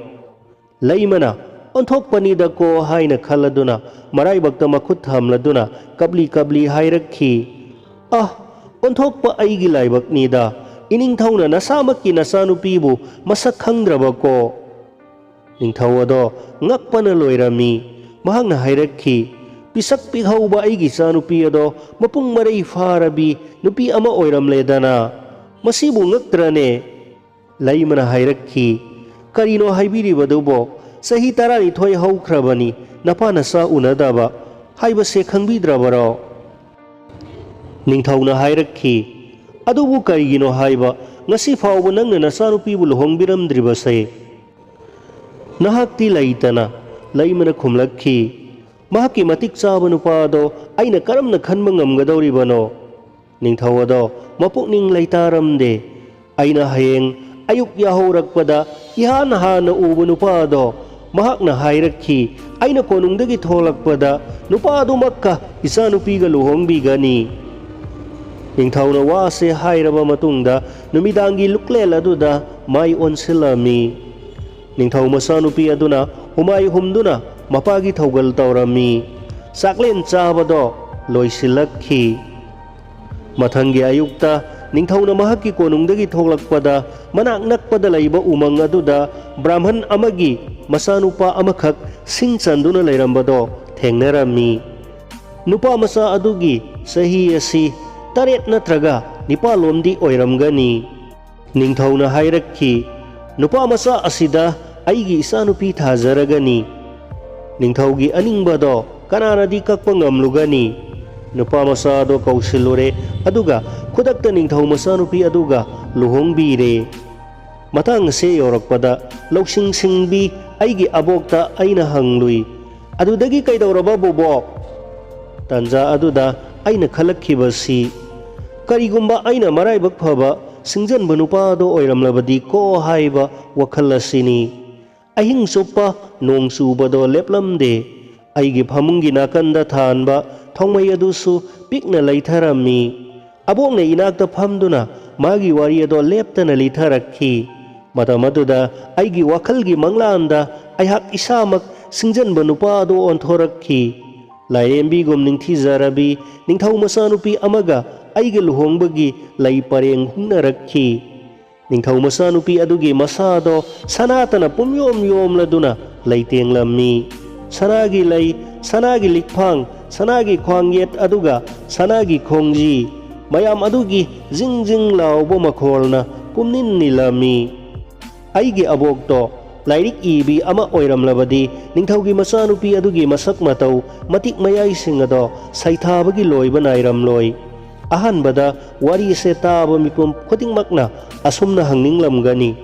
ꯂꯩꯃꯅ, "ꯑꯣꯟꯊꯣꯛꯄꯅꯤꯗꯀꯣ" ꯍꯥꯏꯅ ꯈꯜꯂꯗꯨꯅ ꯃꯔꯥꯏꯕꯛꯇ ꯃꯈꯨꯠ ꯊꯝꯂꯗꯨꯅ ꯀꯞꯂꯤ ꯀꯞꯂꯤ ꯍꯥꯏꯔꯛꯈꯤ, "ꯑꯍ, ꯑꯣꯟꯊꯣꯛꯄ ꯑꯩꯒꯤ ꯂꯥꯏꯕꯛꯅꯤꯗ꯫ ꯏꯅꯤꯡꯊꯧꯅ ꯅꯁꯥꯃꯛꯀꯤ ꯅꯆꯥꯅꯨꯄꯤꯕꯨ ꯃꯁꯛ ꯈꯪꯗ꯭ꯔꯕꯀꯣ?" ꯅꯤꯡꯊꯧ ꯑꯗꯣ ꯉꯛꯄꯅ ꯂꯣꯏꯔꯝꯃꯤ꯫ ꯃꯍꯥꯛꯅ ꯍꯥꯏꯔꯛꯈꯤ, "ꯄꯤꯁꯛ ꯄꯤꯛꯍꯧꯕ ꯑꯩꯒꯤ ꯏꯆꯥꯅꯨꯄꯤ ꯑꯗꯣ ꯃꯄꯨꯡ ꯃꯔꯩ ꯐꯥꯔꯕꯤ ꯅꯨꯄꯤ ꯑꯃ ꯑꯣꯏꯔꯝꯂꯦꯗꯅ꯫ ꯃꯁꯤꯕꯨ ꯉꯛꯇ꯭ꯔꯅꯦ?" ꯂꯩꯃꯅ ꯍꯥꯏꯔꯛꯈꯤ, "ꯀꯔꯤꯅꯣ ꯍꯥꯏꯕꯤꯔꯤꯕꯗꯨꯕꯣ? ꯆꯍꯤ ꯇꯔꯥꯅꯤꯊꯣꯏ ꯍꯧꯈ꯭ꯔꯕꯅꯤ, ꯅꯄꯥ ꯅꯆꯥ ꯎꯅꯗꯕ ꯍꯥꯏꯕꯁꯦ ꯈꯪꯕꯤꯗ꯭ꯔꯕꯔꯣ?" ꯅꯤꯡꯊꯧꯅ ꯍꯥꯏꯔꯛꯈꯤ, "ꯑꯗꯨꯕꯨ ꯀꯔꯤꯒꯤꯅꯣ ꯍꯥꯏꯕ? ꯉꯁꯤ ꯐꯥꯎꯕ ꯅꯪꯅ ꯅꯆꯥꯅꯨꯄꯤꯕꯨ ꯂꯨꯍꯣꯡꯕꯤꯔꯝꯗ꯭ꯔꯤꯕꯁꯦ?" ꯅꯍꯥꯛꯇꯤ ꯂꯩꯇꯅ, ꯂꯩꯃꯅ ꯈꯨꯝꯂꯛꯈꯤ, "ꯃꯍꯥꯛꯀꯤ ꯃꯇꯤꯛ ꯆꯥꯕ ꯅꯨꯄꯥ ꯑꯗꯣ ꯑꯩꯅ ꯀꯔꯝꯅ ꯈꯟꯕ ꯉꯝꯒꯗꯧꯔꯤꯕꯅꯣ?" ꯅꯤꯡꯊꯧ ꯑꯗꯣ ꯃꯄꯨꯛꯅꯤꯡ ꯂꯩꯇꯥꯔꯝꯗꯦ꯫ "ꯑꯩꯅ ꯍꯌꯦꯡ ꯑꯌꯨꯛ ꯌꯥꯍꯧꯔꯛꯄꯗ ꯏꯍꯥꯟ ꯍꯥꯟꯅ ꯎꯕ ꯅꯨꯄꯥ ꯑꯗꯣ ꯃꯍꯥꯛꯅ ꯍꯥꯏꯔꯛꯈꯤ, ꯑꯩꯅ ꯀꯣꯅꯨꯡꯗꯒꯤ ꯊꯣꯛꯂꯛꯄꯗ ꯅꯨꯄꯥ ꯑꯗꯨꯃꯛꯀ ꯏꯆꯥꯅꯨꯄꯤꯒ ꯂꯨꯍꯣꯡꯕꯤꯒꯅꯤ꯫" ꯅꯤꯡꯊꯧꯅ ꯋꯥꯁꯦ ꯍꯥꯏꯔꯕ ꯃꯇꯨꯡꯗ ꯅꯨꯃꯤꯗꯥꯡꯒꯤ ꯂꯨꯛꯂꯦꯟ ꯑꯗꯨꯗ ꯃꯥꯏ ꯑꯣꯟꯁꯤꯜꯂꯝꯃꯤ꯫ ꯅꯤꯡꯊꯧ ꯃꯆꯥꯅꯨꯄꯤ ꯑꯗꯨꯅ ꯍꯨꯃꯥꯏ ꯍꯨꯝꯗꯨꯅ ꯃꯄꯥꯒꯤ ꯊꯧꯒꯜ ꯇꯧꯔꯝꯃꯤ꯫ ꯆꯥꯛꯂꯦꯟ ꯆꯥꯕꯗꯣ ꯂꯣꯏꯁꯤꯜꯂꯛꯈꯤ꯫ ꯃꯊꯪꯒꯤ ꯑꯌꯨꯛꯇ ꯅꯤꯡꯊꯧꯅ ꯃꯍꯥꯛꯀꯤ ꯀꯣꯅꯨꯡꯗꯒꯤ ꯊꯣꯛꯂꯛꯄꯗ ꯃꯅꯥꯛ ꯅꯛꯄꯗ ꯂꯩꯕ ꯎꯃꯪ ꯑꯗꯨꯗ ꯕ꯭ꯔꯥꯍꯃꯟ ꯑꯃꯒꯤ ꯃꯆꯥꯅꯨꯄꯥ ꯑꯃꯈꯛ ꯁꯤꯡ ꯆꯟꯗꯨꯅ ꯂꯩꯔꯝꯕꯗꯣ ꯊꯦꯡꯅꯔꯝꯃꯤ꯫ ꯅꯨꯄꯥ ꯃꯆꯥ ꯑꯗꯨꯒꯤ ꯆꯍꯤ ꯑꯁꯤ ꯇꯔꯦꯠ ꯅꯠꯇ꯭ꯔꯒ ꯅꯤꯄꯥꯜꯂꯣꯝꯗꯤ ꯑꯣꯏꯔꯝꯒꯅꯤ꯫ ꯅꯤꯡꯊꯧꯅ ꯍꯥꯏꯔꯛꯈꯤ, "ꯅꯨꯄꯥ ꯃꯆꯥ ꯑꯁꯤꯗ ꯑꯩꯒꯤ ꯏꯆꯥꯅꯨꯄꯤ ꯊꯥꯖꯔꯒꯅꯤ꯫" ꯅꯤꯡꯊꯧꯒꯤ ꯑꯅꯤꯡꯕꯗꯣ ꯀꯅꯥꯅꯗꯤ ꯀꯛꯄ ꯉꯝꯂꯨꯒꯅꯤ? ꯅꯨꯄꯥ ꯃꯆꯥ ꯑꯗꯣ ꯀꯧꯁꯤꯜꯂꯨꯔꯦ, ꯑꯗꯨꯒ ꯈꯨꯗꯛꯇ ꯅꯤꯡꯊꯧ ꯃꯆꯥꯅꯨꯄꯤ ꯑꯗꯨꯒ ꯂꯨꯍꯣꯡꯕꯤꯔꯦ꯫ ꯃꯇꯥꯡ ꯑꯁꯦ ꯌꯧꯔꯛꯄꯗ ꯂꯧꯁꯤꯡ ꯁꯤꯡꯕꯤ ꯑꯩꯒꯤ ꯑꯕꯣꯛꯇ ꯑꯩꯅ ꯍꯪꯂꯨꯏ, "ꯑꯗꯨꯗꯒꯤ ꯀꯩꯗꯧꯔꯕ, ꯕꯣꯕꯣꯛ?" ꯇꯥꯟꯖꯥ ꯑꯗꯨꯗ ꯑꯩꯅ ꯈꯜꯂꯛꯈꯤꯕꯁꯤ, ꯀꯔꯤꯒꯨꯝꯕ ꯑꯩꯅ ꯃꯔꯥꯏꯕꯛ ꯐꯕ ꯁꯤꯡꯖꯟꯕ ꯅꯨꯄꯥ ꯑꯗꯣ ꯑꯣꯏꯔꯝꯂꯕꯗꯤ ꯀꯣ ꯍꯥꯏꯕ ꯋꯥꯈꯜ ꯑꯁꯤꯅꯤ꯫ ꯑꯍꯤꯡ ꯆꯨꯞꯄ ꯅꯣꯡ ꯆꯨꯕꯗꯣ ꯂꯦꯞꯂꯝꯗꯦ꯫ ꯑꯩꯒꯤ ꯐꯃꯨꯡꯒꯤ ꯅꯥꯀꯟꯗ ꯊꯥꯟꯕ ꯊꯥꯎꯃꯩ ꯑꯗꯨꯁꯨ ꯄꯤꯛꯅ ꯂꯩꯊꯔꯝꯃꯤ꯫ ꯑꯕꯣꯛꯅ ꯏꯅꯥꯛꯇ ꯐꯝꯗꯨꯅ ꯃꯥꯒꯤ ꯋꯥꯔꯤ ꯑꯗꯣ ꯂꯦꯞꯇꯅ ꯂꯤꯊꯔꯛꯈꯤ꯫ ꯃꯇꯝ ꯑꯗꯨꯗ ꯑꯩꯒꯤ ꯋꯥꯈꯜꯒꯤ ꯃꯪꯂꯥꯟꯗ ꯑꯩꯍꯥꯛ ꯏꯁꯥꯃꯛ ꯁꯤꯡꯖꯟꯕ ꯅꯨꯄꯥ ꯑꯗꯨ ꯑꯣꯟꯊꯣꯔꯛꯈꯤ꯫ ꯂꯥꯏꯔꯦꯝꯕꯤꯒꯨꯝ ꯅꯤꯡꯊꯤꯖꯔꯕꯤ ꯅꯤꯡꯊꯧ ꯃꯆꯥꯅꯨꯄꯤ ꯑꯃꯒ ꯑꯩꯒ ꯂꯨꯍꯣꯡꯕꯒꯤ ꯂꯩ ꯄꯔꯦꯡ ꯍꯨꯡꯅꯔꯛꯈꯤ꯫ ꯅꯤꯡꯊꯧ ꯃꯆꯥꯅꯨꯄꯤ ꯑꯗꯨꯒꯤ ꯃꯁꯥꯗꯣ ꯁꯅꯥꯇꯅ ꯄꯨꯝꯌꯣꯝ ꯌꯣꯝꯂꯗꯨꯅ ꯂꯩꯇꯦꯡꯂꯝꯃꯤ꯫ ꯁꯅꯥꯒꯤ ꯂꯩ, ꯁꯅꯥꯒꯤ ꯂꯤꯛꯐꯥꯡ, ꯁꯅꯥꯒꯤ ꯈ꯭ꯋꯥꯡꯌꯦꯠ ꯑꯗꯨꯒ ꯁꯅꯥꯒꯤ ꯈꯣꯡꯖꯤ, ꯃꯌꯥꯝ ꯑꯗꯨꯒꯤ ꯖꯤꯡ ꯖꯤꯡ ꯂꯥꯎꯕ ꯃꯈꯣꯜꯅ ꯄꯨꯝꯅꯤꯟ ꯅꯤꯜꯂꯝꯃꯤ꯫ ꯑꯩꯒꯤ ꯑꯕꯣꯛꯇꯣ ꯂꯥꯏꯔꯤꯛ ꯏꯕꯤ ꯑꯃ ꯑꯣꯏꯔꯝꯂꯕꯗꯤ ꯅꯤꯡꯊꯧꯒꯤ ꯃꯆꯥꯅꯨꯄꯤ ꯑꯗꯨꯒꯤ ꯃꯁꯛ ꯃꯇꯧ, ꯃꯇꯤꯛ ꯃꯌꯥꯏꯁꯤꯡ ꯑꯗꯣ ꯁꯩꯊꯥꯕꯒꯤ ꯂꯣꯏꯕ ꯅꯥꯏꯔꯝꯂꯣꯏ꯫ ꯑꯍꯥꯟꯕꯗ ꯋꯥꯔꯤ ꯑꯁꯦ ꯇꯥꯕ ꯃꯤꯄꯨꯝ ꯈꯨꯗꯤꯡꯃꯛꯅ ꯑꯁꯨꯝꯅ ꯍꯪꯅꯤꯡꯂꯝꯒꯅꯤ,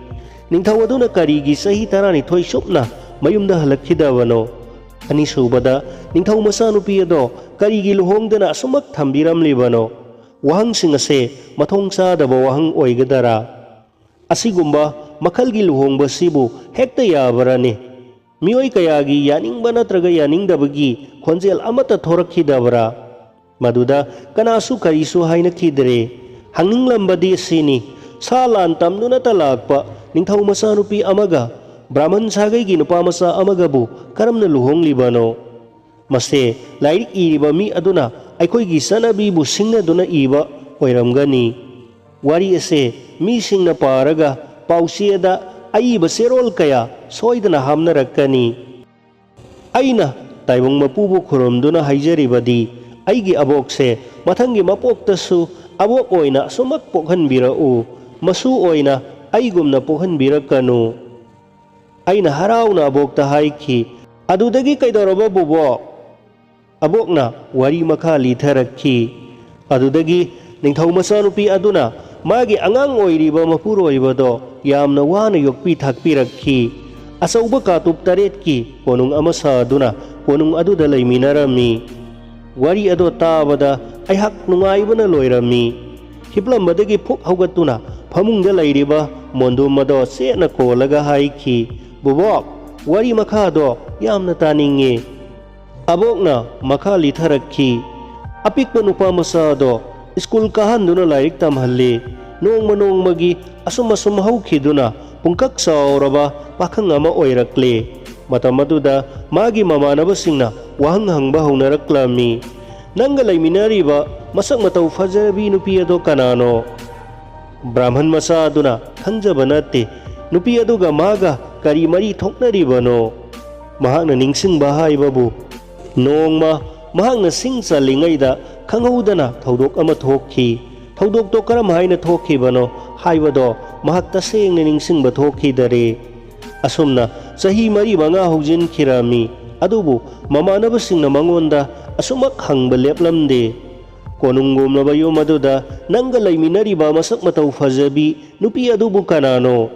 ꯅꯤꯡꯊꯧ ꯑꯗꯨꯅ ꯀꯔꯤꯒꯤ ꯆꯍꯤ ꯇꯔꯥꯅꯤꯊꯣꯏ ꯆꯨꯞꯅ ꯃꯌꯨꯝꯗ ꯍꯜꯂꯛꯈꯤꯗꯕꯅꯣ? ꯑꯅꯤꯁꯨꯕꯗ, ꯅꯤꯡꯊꯧ ꯃꯆꯥꯅꯨꯄꯤ ꯑꯗꯣ ꯀꯔꯤꯒꯤ ꯂꯨꯍꯣꯡꯗꯅ ꯑꯁꯨꯝꯃꯛ ꯊꯝꯕꯤꯔꯝꯂꯤꯕꯅꯣ? ꯋꯥꯍꯪꯁꯤꯡ ꯑꯁꯦ ꯃꯊꯣꯡ ꯆꯥꯗꯕ ꯋꯥꯍꯪ ꯑꯣꯏꯒꯗꯔꯥ? ꯑꯁꯤꯒꯨꯝꯕ ꯃꯈꯜꯒꯤ ꯂꯨꯍꯣꯡꯕꯁꯤꯕꯨ ꯍꯦꯛꯇ ꯌꯥꯕꯔꯅꯦ? ꯃꯤꯑꯣꯏ ꯀꯌꯥꯒꯤ ꯌꯥꯅꯤꯡꯕ ꯅꯠꯇ꯭ꯔꯒ ꯌꯥꯅꯤꯡꯗꯕꯒꯤ ꯈꯣꯟꯖꯦꯜ ꯑꯃꯠꯇ ꯊꯣꯔꯛꯈꯤꯗꯕ꯭ꯔꯥ? ꯃꯗꯨꯗ ꯀꯅꯥꯁꯨ ꯀꯔꯤꯁꯨ ꯍꯥꯏꯅꯈꯤꯗ꯭ꯔꯦ꯫ ꯍꯪꯅꯤꯡꯂꯝꯕꯗꯤ ꯑꯁꯤꯅꯤ, ꯁꯥ ꯂꯥꯟ ꯇꯝꯗꯨꯅꯇ ꯂꯥꯛꯄ ꯅꯤꯡꯊꯧ ꯃꯆꯥꯅꯨꯄꯤ ꯑꯃꯒ ꯕ꯭ꯔꯥꯍꯃꯟ ꯁꯥꯒꯩꯒꯤ ꯅꯨꯄꯥ ꯃꯆꯥ ꯑꯃꯒꯕꯨ ꯀꯔꯝꯅ ꯂꯨꯍꯣꯡꯂꯤꯕꯅꯣ? ꯃꯁꯦ ꯂꯥꯏꯔꯤꯛ ꯏꯔꯤꯕ ꯃꯤ ꯑꯗꯨꯅ ꯑꯩꯈꯣꯏꯒꯤ ꯆꯠꯅꯕꯤꯕꯨ ꯁꯤꯡꯅꯗꯨꯅ ꯏꯕ ꯑꯣꯏꯔꯝꯒꯅꯤ꯫ ꯋꯥꯔꯤ ꯑꯁꯦ ꯃꯤꯁꯤꯡꯅ ꯄꯥꯔꯒ ꯄꯥꯎꯆꯦꯗ ꯑꯏꯕ ꯆꯦꯔꯣꯜ ꯀꯌꯥ ꯁꯣꯏꯗꯅ ꯍꯥꯞꯅꯔꯛꯀꯅꯤ꯫ ꯑꯩꯅ ꯇꯥꯏꯕꯪ ꯃꯄꯨꯕꯨ ꯈꯨꯔꯨꯝꯗꯨꯅ ꯍꯥꯏꯖꯔꯤꯕꯗꯤ, ꯑꯩꯒꯤ ꯑꯕꯣꯛꯁꯦ ꯃꯊꯪꯒꯤ ꯃꯄꯣꯛꯇꯁꯨ ꯑꯕꯣꯛ ꯑꯣꯏꯅ ꯑꯁꯨꯃꯛ ꯄꯣꯛꯍꯟꯕꯤꯔꯛꯎ, ꯃꯁꯨ ꯑꯣꯏꯅ ꯑꯩꯒꯨꯝꯅ ꯄꯣꯛꯍꯟꯕꯤꯔꯛꯀꯅꯨ꯫ ꯑꯩꯅ ꯍꯔꯥꯎꯅ ꯑꯕꯣꯛꯇ ꯍꯥꯏꯈꯤ, "ꯑꯗꯨꯗꯒꯤ ꯀꯩꯗꯧꯔꯕ, ꯕꯣꯕꯣꯛ?" ꯑꯕꯣꯛꯅ ꯋꯥꯔꯤ ꯃꯈꯥ ꯂꯤꯊꯔꯛꯈꯤ꯫ ꯑꯗꯨꯗꯒꯤ ꯅꯤꯡꯊꯧ ꯃꯆꯥꯅꯨꯄꯤ ꯑꯗꯨꯅ ꯃꯥꯒꯤ ꯑꯉꯥꯡ ꯑꯣꯏꯔꯤꯕ ꯃꯄꯨꯔꯣꯏꯕꯗꯣ ꯌꯥꯝꯅ ꯋꯥꯅ ꯌꯣꯛꯄꯤ ꯊꯥꯛꯄꯤꯔꯛꯈꯤ꯫ ꯑꯆꯧꯕ ꯀꯥꯇꯨꯞ ꯇꯔꯦꯠꯀꯤ ꯀꯣꯅꯨꯡ ꯑꯃ ꯁꯥꯗꯨꯅ ꯀꯣꯅꯨꯡ ꯑꯗꯨꯗ ꯂꯩꯃꯤꯟꯅꯔꯝꯃꯤ꯫ ꯋꯥꯔꯤ ꯑꯗꯣ ꯇꯥꯕꯗ ꯑꯩꯍꯥꯛ ꯅꯨꯡꯉꯥꯏꯕꯅ ꯂꯣꯏꯔꯝꯃꯤ꯫ ꯍꯤꯞꯂꯝꯕꯗꯒꯤ ꯐꯨꯛ ꯍꯧꯒꯠꯇꯨꯅ ꯐꯃꯨꯡꯗ ꯂꯩꯔꯤꯕ ꯃꯣꯟꯗꯨꯝ ꯑꯗꯣ ꯆꯦꯠꯅ ꯀꯣꯜꯂꯒ ꯍꯥꯏꯈꯤ, "ꯕꯨꯕꯣꯛ, ꯋꯥꯔꯤ ꯃꯈꯥꯗꯣ ꯌꯥꯝꯅ ꯇꯥꯅꯤꯡꯉꯤ꯫" ꯑꯕꯣꯛꯅ ꯃꯈꯥ ꯂꯤꯊꯔꯛꯈꯤ, "ꯑꯄꯤꯛꯄ ꯅꯨꯄꯥ ꯃꯆꯥ ꯑꯗꯣ ꯁ꯭ꯀꯨꯜ ꯀꯥꯍꯟꯗꯨꯅ ꯂꯥꯏꯔꯤꯛ ꯇꯝꯍꯜꯂꯤ꯫ ꯅꯣꯡꯃ ꯅꯣꯡꯃꯒꯤ ꯑꯁꯨꯝ ꯑꯁꯨꯝ ꯍꯧꯈꯤꯗꯨꯅ ꯄꯨꯡꯀꯛ ꯆꯥꯎꯔꯕ ꯄꯥꯈꯪ ꯑꯃ ꯑꯣꯏꯔꯛꯂꯦ꯫ ꯃꯇꯝ ꯑꯗꯨꯗ ꯃꯥꯒꯤ ꯃꯃꯥꯟꯅꯕꯁꯤꯡꯅ ꯋꯥꯍꯪ ꯍꯪꯕ ꯍꯧꯅꯔꯛꯂꯝꯃꯤ꯫ 'ꯅꯪꯒ ꯂꯩꯃꯤꯟꯅꯔꯤꯕ ꯃꯁꯛ ꯃꯇꯧ ꯐꯖꯔꯕꯤ ꯅꯨꯄꯤ ꯑꯗꯣ ꯀꯅꯥꯅꯣ?' ꯕ꯭ꯔꯥꯍꯃꯟ ꯃꯆꯥ ꯑꯗꯨꯅ ꯈꯪꯖꯕ ꯅꯠꯇꯦ꯫ ꯅꯨꯄꯤ ꯑꯗꯨꯒ ꯃꯥꯒ ꯀꯔꯤ ꯃꯔꯤ ꯊꯣꯛꯅꯔꯤꯕꯅꯣ? ꯃꯍꯥꯛꯅ ꯅꯤꯡꯁꯤꯡꯕ ꯍꯥꯏꯕꯕꯨ, ꯅꯣꯡꯃ ꯃꯍꯥꯛꯅ ꯁꯤꯡ ꯆꯜꯂꯤꯉꯩꯗ ꯈꯪꯍꯧꯗꯅ ꯊꯧꯗꯣꯛ ꯑꯃ ꯊꯣꯛꯈꯤ꯫ ꯊꯧꯗꯣꯛꯇꯣ ꯀꯔꯝ ꯍꯥꯏꯅ ꯊꯣꯛꯈꯤꯕꯅꯣ ꯍꯥꯏꯕꯗꯣ ꯃꯍꯥꯛ ꯇꯁꯦꯡꯅ ꯅꯤꯡꯁꯤꯡꯕ ꯊꯣꯛꯈꯤꯗꯔꯦ꯫ ꯑꯁꯨꯝꯅ ꯆꯍꯤ ꯃꯔꯤ ꯃꯉꯥ ꯍꯧꯖꯤꯟꯈꯤꯔꯝꯃꯤ꯫ ꯑꯗꯨꯕꯨ ꯃꯃꯥꯟꯅꯕꯁꯤꯡꯅ ꯃꯉꯣꯟꯗ ꯑꯁꯨꯃꯛ ꯍꯪꯕ ꯂꯦꯞꯂꯝꯗꯦ꯫ ꯀꯣꯅꯨꯡꯒꯨꯝꯂꯕ ꯌꯨꯝ ꯑꯗꯨꯗ ꯅꯪꯒ ꯂꯩꯃꯤꯟꯅꯔꯤꯕ ꯃꯁꯛ ꯃꯇꯧ ꯐꯖꯕꯤ ꯅꯨꯄꯤ ꯑꯗꯨꯕꯨ ꯀꯅꯥꯅꯣ?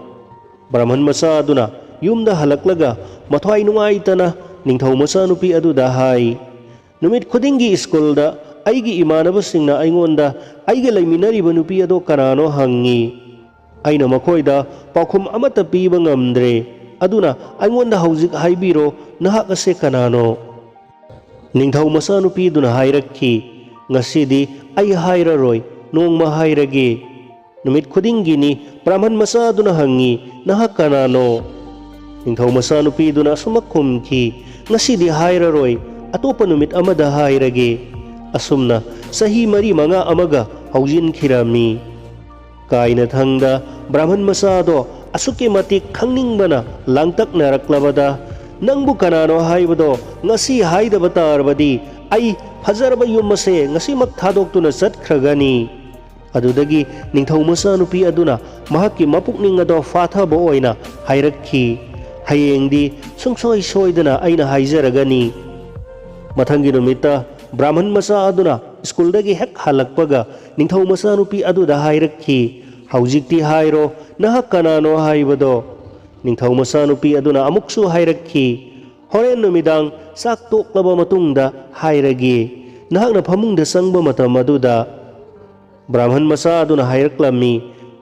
ꯕ꯭ꯔꯥꯍꯃꯟ ꯃꯆꯥ ꯑꯗꯨꯅ ꯌꯨꯝꯗ ꯍꯜꯂꯛꯂꯒ ꯃꯊ꯭ꯋꯥꯏ ꯅꯨꯡꯉꯥꯏꯇꯅ ꯅꯤꯡꯊꯧ ꯃꯆꯥꯅꯨꯄꯤ ꯑꯗꯨꯗ ꯍꯥꯏ, "ꯅꯨꯃꯤꯠ ꯈꯨꯗꯤꯡꯒꯤ ꯁ꯭ꯀꯨꯜꯗ ꯑꯩꯒꯤ ꯏꯃꯥꯟꯅꯕꯁꯤꯡꯅ ꯑꯩꯉꯣꯟꯗ ꯑꯩꯒ ꯂꯩꯃꯤꯟꯅꯔꯤꯕ ꯅꯨꯄꯤ ꯑꯗꯣ ꯀꯅꯥꯅꯣ ꯍꯪꯉꯤ꯫ ꯑꯩꯅ ꯃꯈꯣꯏꯗ ꯄꯥꯎꯈꯨꯝ ꯑꯃꯠꯇ ꯄꯤꯕ ꯉꯝꯗ꯭ꯔꯦ꯫ ꯑꯗꯨꯅ ꯑꯩꯉꯣꯟꯗ ꯍꯧꯖꯤꯛ ꯍꯥꯏꯕꯤꯔꯣ, ꯅꯍꯥꯛ ꯑꯁꯦ ꯀꯅꯥꯅꯣ?" ꯅꯤꯡꯊꯧ ꯃꯆꯥꯅꯨꯄꯤꯗꯨꯅ ꯍꯥꯏꯔꯛꯈꯤ, "ꯉꯁꯤꯗꯤ ꯑꯩ ꯍꯥꯏꯔꯔꯣꯏ, ꯅꯣꯡꯃ ꯍꯥꯏꯔꯒꯦ꯫" ꯅꯨꯃꯤꯠ ꯈꯨꯗꯤꯡꯒꯤꯅꯤ꯫ ꯕ꯭ꯔꯥꯍꯃꯟ ꯃꯆꯥꯗꯨꯅ ꯍꯪꯉꯤ, "ꯅꯍꯥꯛ ꯀꯅꯥꯅꯣ?" ꯅꯤꯡꯊꯧ ꯃꯆꯥꯅꯨꯄꯤꯗꯨꯅ ꯑꯁꯨꯃꯛ ꯈꯨꯝꯈꯤ, "ꯉꯁꯤꯗꯤ ꯍꯥꯏꯔꯔꯣꯏ, ꯑꯇꯣꯞꯄ ꯅꯨꯃꯤꯠ ꯑꯃꯗ ꯍꯥꯏꯔꯒꯦ꯫" ꯑꯁꯨꯝꯅ ꯆꯍꯤ ꯃꯔꯤ ꯃꯉꯥ ꯑꯃꯒ ꯍꯧꯖꯤꯟꯈꯤꯔꯝꯃꯤ꯫ ꯀꯥꯏꯅꯊꯪꯗ ꯕ꯭ꯔꯥꯍꯃꯟ ꯃꯆꯥꯗꯣ ꯑꯁꯨꯛꯀꯤ ꯃꯇꯤꯛ ꯈꯪꯅꯤꯡꯕꯅ ꯂꯥꯡꯇꯛꯅꯔꯛꯂꯕꯗ, "ꯅꯪꯕꯨ ꯀꯅꯥꯅꯣ ꯍꯥꯏꯕꯗꯣ ꯉꯁꯤ ꯍꯥꯏꯗꯕ ꯇꯥꯔꯕꯗꯤ ꯑꯩ ꯐꯖꯔꯕ ꯌꯨꯝ ꯑꯁꯦ ꯉꯁꯤꯃꯛ ꯊꯥꯗꯣꯛꯇꯨꯅ ꯆꯠꯈ꯭ꯔꯒꯅꯤ꯫" ꯑꯗꯨꯗꯒꯤ ꯅꯤꯡꯊꯧ ꯃꯆꯥꯅꯨꯄꯤ ꯑꯗꯨꯅ ꯃꯍꯥꯛꯀꯤ ꯃꯄꯨꯛꯅꯤꯡ ꯑꯗꯣ ꯐꯥꯊꯕ ꯑꯣꯏꯅ ꯍꯥꯏꯔꯛꯈꯤ, "ꯍꯌꯦꯡꯗꯤ ꯁꯨꯡꯁꯣꯏ ꯁꯣꯏꯗꯅ ꯑꯩꯅ ꯍꯥꯏꯖꯔꯒꯅꯤ꯫" ꯃꯊꯪꯒꯤ ꯅꯨꯃꯤꯠꯇ ꯕ꯭ꯔꯥꯍꯃꯟ ꯃꯆꯥ ꯑꯗꯨꯅ ꯁ꯭ꯀꯨꯜꯗꯒꯤ ꯍꯦꯛ ꯍꯜꯂꯛꯄꯒ ꯅꯤꯡꯊꯧ ꯃꯆꯥꯅꯨꯄꯤ ꯑꯗꯨꯗ ꯍꯥꯏꯔꯛꯈꯤ, "ꯍꯧꯖꯤꯛꯇꯤ ꯍꯥꯏꯔꯣ, ꯅꯍꯥꯛ ꯀꯅꯥꯅꯣ ꯍꯥꯏꯕꯗꯣ?" ꯅꯤꯡꯊꯧ ꯃꯆꯥꯅꯨꯄꯤ ꯑꯗꯨꯅ ꯑꯃꯨꯛꯁꯨ ꯍꯥꯏꯔꯛꯈꯤ, "ꯍꯣꯔꯦꯟ ꯅꯨꯃꯤꯗꯥꯡ ꯆꯥꯛ ꯇꯣꯛꯂꯕ ꯃꯇꯨꯡꯗ ꯍꯥꯏꯔꯒꯦ, ꯅꯍꯥꯛꯅ ꯐꯃꯨꯡꯗ ꯆꯪꯕ ꯃꯇꯝ ꯑꯗꯨꯗ꯫" ꯕ꯭ꯔꯥꯍꯃꯟ ꯃꯆꯥ ꯑꯗꯨꯅ ꯍꯥꯏꯔꯛꯂꯝꯃꯤ,